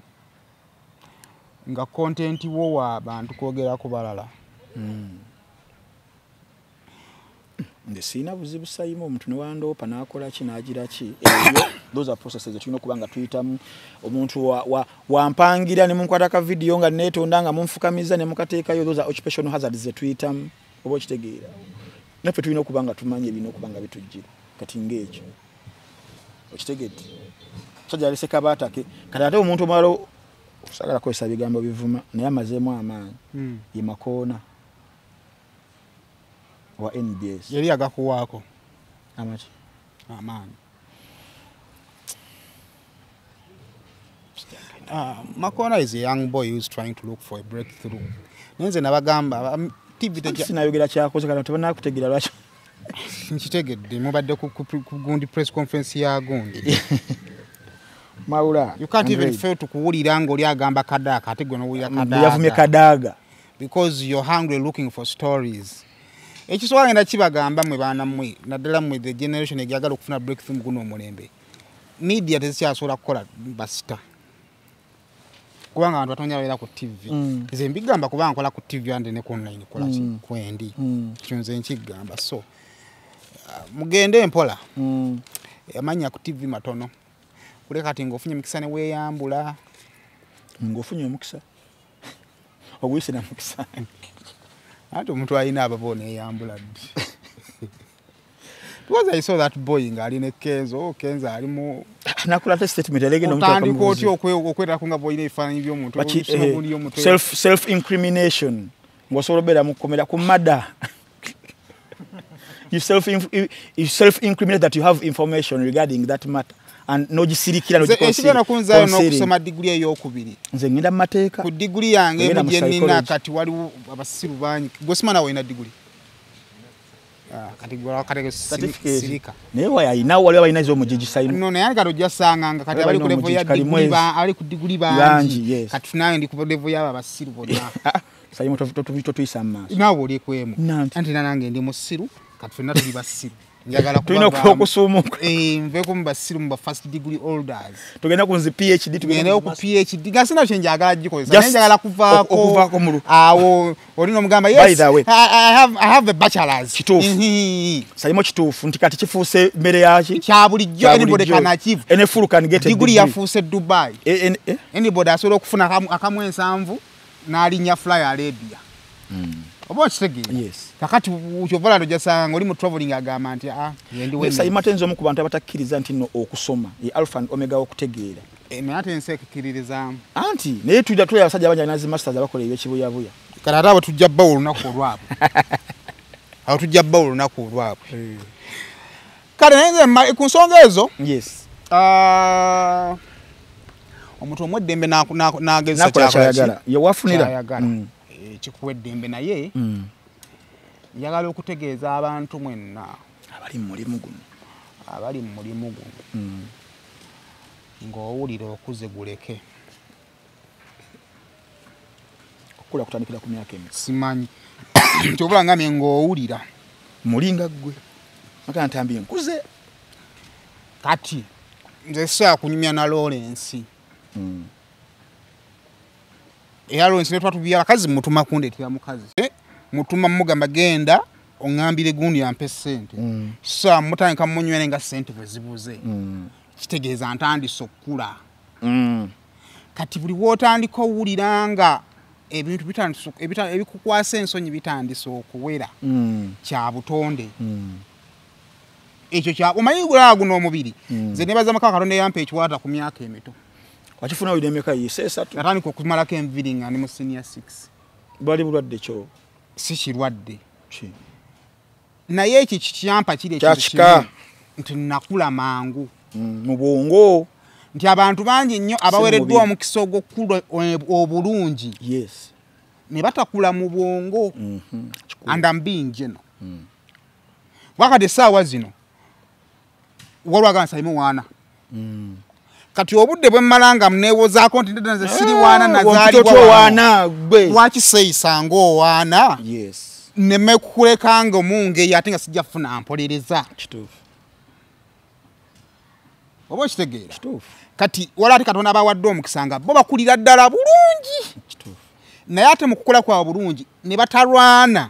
nga content wo wa bantu kwogera ku balala. Nze siina buzibu, Saimo. Omuntu newandoopa n'akola ki n'agira ki, ebyo those are processes tulina okuba nga tuyitamu. Omuntu wampangira ne munkwata ka vidiyo nga neetonda nga munfukamiza ne mukateekayo, those are occupational hazards ze tuyitamu, oba okitegeera? Naffe tulina okuba nga tumanyi ebirina okuba nga bitujjira. Kati ng'ekyo, okitegedde? Musajja alese kabaata ke. Kati ate omuntu omulala, sagala kukozesa bigambo bivuma, naye amazeemu amaanyi, ye Makoona wa NBS. Yali agakuwaako? Amaki? Amaanyi. Makona is a young boy who's trying to look for a breakthrough. Naye nze nabagamba TV Anti sinayogera kyakoze, kati tebanakutegeera lwaki. Nkitegedde, mubadde ku gundi, press conference ya gundi. Mawula. You can't even Andre. fail to kuwulira ng'oli agamba Kadaaka, ate gwe n'owulira Kadaaka. Yavumye Kadaga. Because you're hungry, looking for stories. Ekisobola ngenda kibagamba mmwe baana mmwe, naddala mmwe the generation egyagala okufuna breakthrough mu guno omulembe, media tezikyasobola kukola basita, kubanga abantu batonya babeera ku TV. Nze mbigamba kubanga nkola ku TV ande ne ku online, kola ki, kwendi. Kyo nze nkigamba. So mugende mpola. Amannya ku TV matono kule. Kati ng'ofunye mukisa ne weeyambula. Ng'ofunye omukisa, oguyise na mukisa. Ate omuntu alina ababo neeyambula ddi? Because I saw that boy ng'ali ne Kenzo. Kenzo ali mu Nakola ate statement elegenda. Otandika otya okwerako nga bw'olina ebifaananyi by'omuntu, olusoma gundi y'omuntu? Self incrimination, ng'osobola obeera mu kkomera ku mada. You self incriminate that you have information regarding that matter and nogisirikira. Nze ekigenda kunzaayo n'okusoma diguli ey'okubiri. Nze ngenda mu mateeka. Ku diguli yange Ogenda emu mu gye nnina, psychology. Kati waliwo abasiru bangi. Gwe simana olina diguli. Ah, kati gwe kati Certificate. sirika. Naye waya ayina, waliwo abalina ez'omugigi, Simon. No, naye kati ojja sanganga kati abali ku Balina level ya omugigi, kali diguli mwezi. abali ku diguli Bangi, bangi. yes. Kati nange ndi ku level y'abo abasiru bonna. Simon, totuyisa mu maaso. Naawe oli kwemu. Nanti. Anti nange ndi musiru, kati ffenna tuli basiru. Njagala Tulina kubavaamu. okusuumuka. Eh, nveeko mu basiru, mu ba first degree holders. Tugenda ku nzi PhD. Tugende ku PhD nga sina kye njagala gikozesa, Just naye njagala kuvaako. Okuvaako mu Awo oli n'omugamba, By yes, the way. I have a bachelors. Kituufu. Sayimo, kituufu nti kati kifuuse mmere yaki. Kya bulijjo, Kya anybody bulijjo. can achieve. Any fool can get a Diguli degree. yafuuse Dubai. Eh? Anybody asobola okufuna akamu 7 n'alinnya Fly Arabia, oba okitegeera? Yes. Kakati kyovala tojasanga oli mu traveling agamba nti yendi Sayima tenzo omu ku bantu abatakkiriza nti nno okusoma ye alpha and omega okutegeera. Naye ate ensi ekkiririzaamu. Anti naye tujja tulaba abasajja abangi alina zi masters abakola ebyekibuyabuya. Kale ate abo tujja bbawa olunaku olwabwe. Abo tujja bbawa olunaku olwabwe. Kale naye nze ku nsonga ezo, yes, omuntu omu eddembe n'agezesa nakola kyayagala yewafunira kyayagala. Kikuwa eddembe naye njagala okutegeeza abantu mwenna abali mu mulimu guno, abali mu mulimu guno, ng'owulira okuze guleke. Okukula kutandikira ku myaka emeka? Simanyi. Kyobula ngambye ng'owulira mulinga ggwe maka Ntambi nkuze. Kati nze sisobola kunyumya na Lawrence. Era Lawrence ne twatubya abakazi mutuma kundeetera mukazi. Mutuma mugamba genda oŋŋambire gundi ampe ssente. So mutandika munywere nga ssente bwe zibuze. Kitegeeza ntandise okukula. Kati buli w'otandika owulira nga ebintu bitandise ebikukwasa ensonyi bitandise okuwera, kya butonde. Ekyo kya omanyi gulaba guno omubiri. Nze nebaza Mukama Katonda yampa ekiwaata ku myaka emito. Wakifuna olina emyaka yise 3? Natandika okumalako enviiri nga ndi mu senior 6. Bwali bulwadde kyo? Si kirwadde. Naye ekyo kikyampa kiri ekintu kimu nti nakula mangu. Mu bwongo. Nti abantu bangi nnyo abaweereddwa omukisa ogw'okukula obulungi. Yes. Ne batakula mu bwongo. And I'm being general. Wakati essaawa zino waliwo agamba Saimu waana. Kati obudde bwe mmala nga neewozaako nti nze siri waana nazaalibwa waana. Lwaki seeyisa ng'owaana? Yes. Nneme kukuleka nga omungeyo ate nga sijja kufuna mpolereza. Kituufu. Oba okitegeera? Kituufu. Kati waliwo ate Katonda abawadde omukisa nga bo bakulira ddala bulungi. Kituufu. Naye ate mu kukula kwabwe bulungi ne batalwana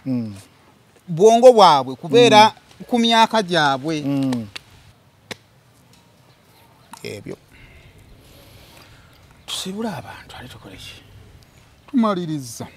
bwongo bwabwe kubeera ku myaka gyabwe. Ebyo. Tusibula abantu ate tukole ki? Tumaliriza.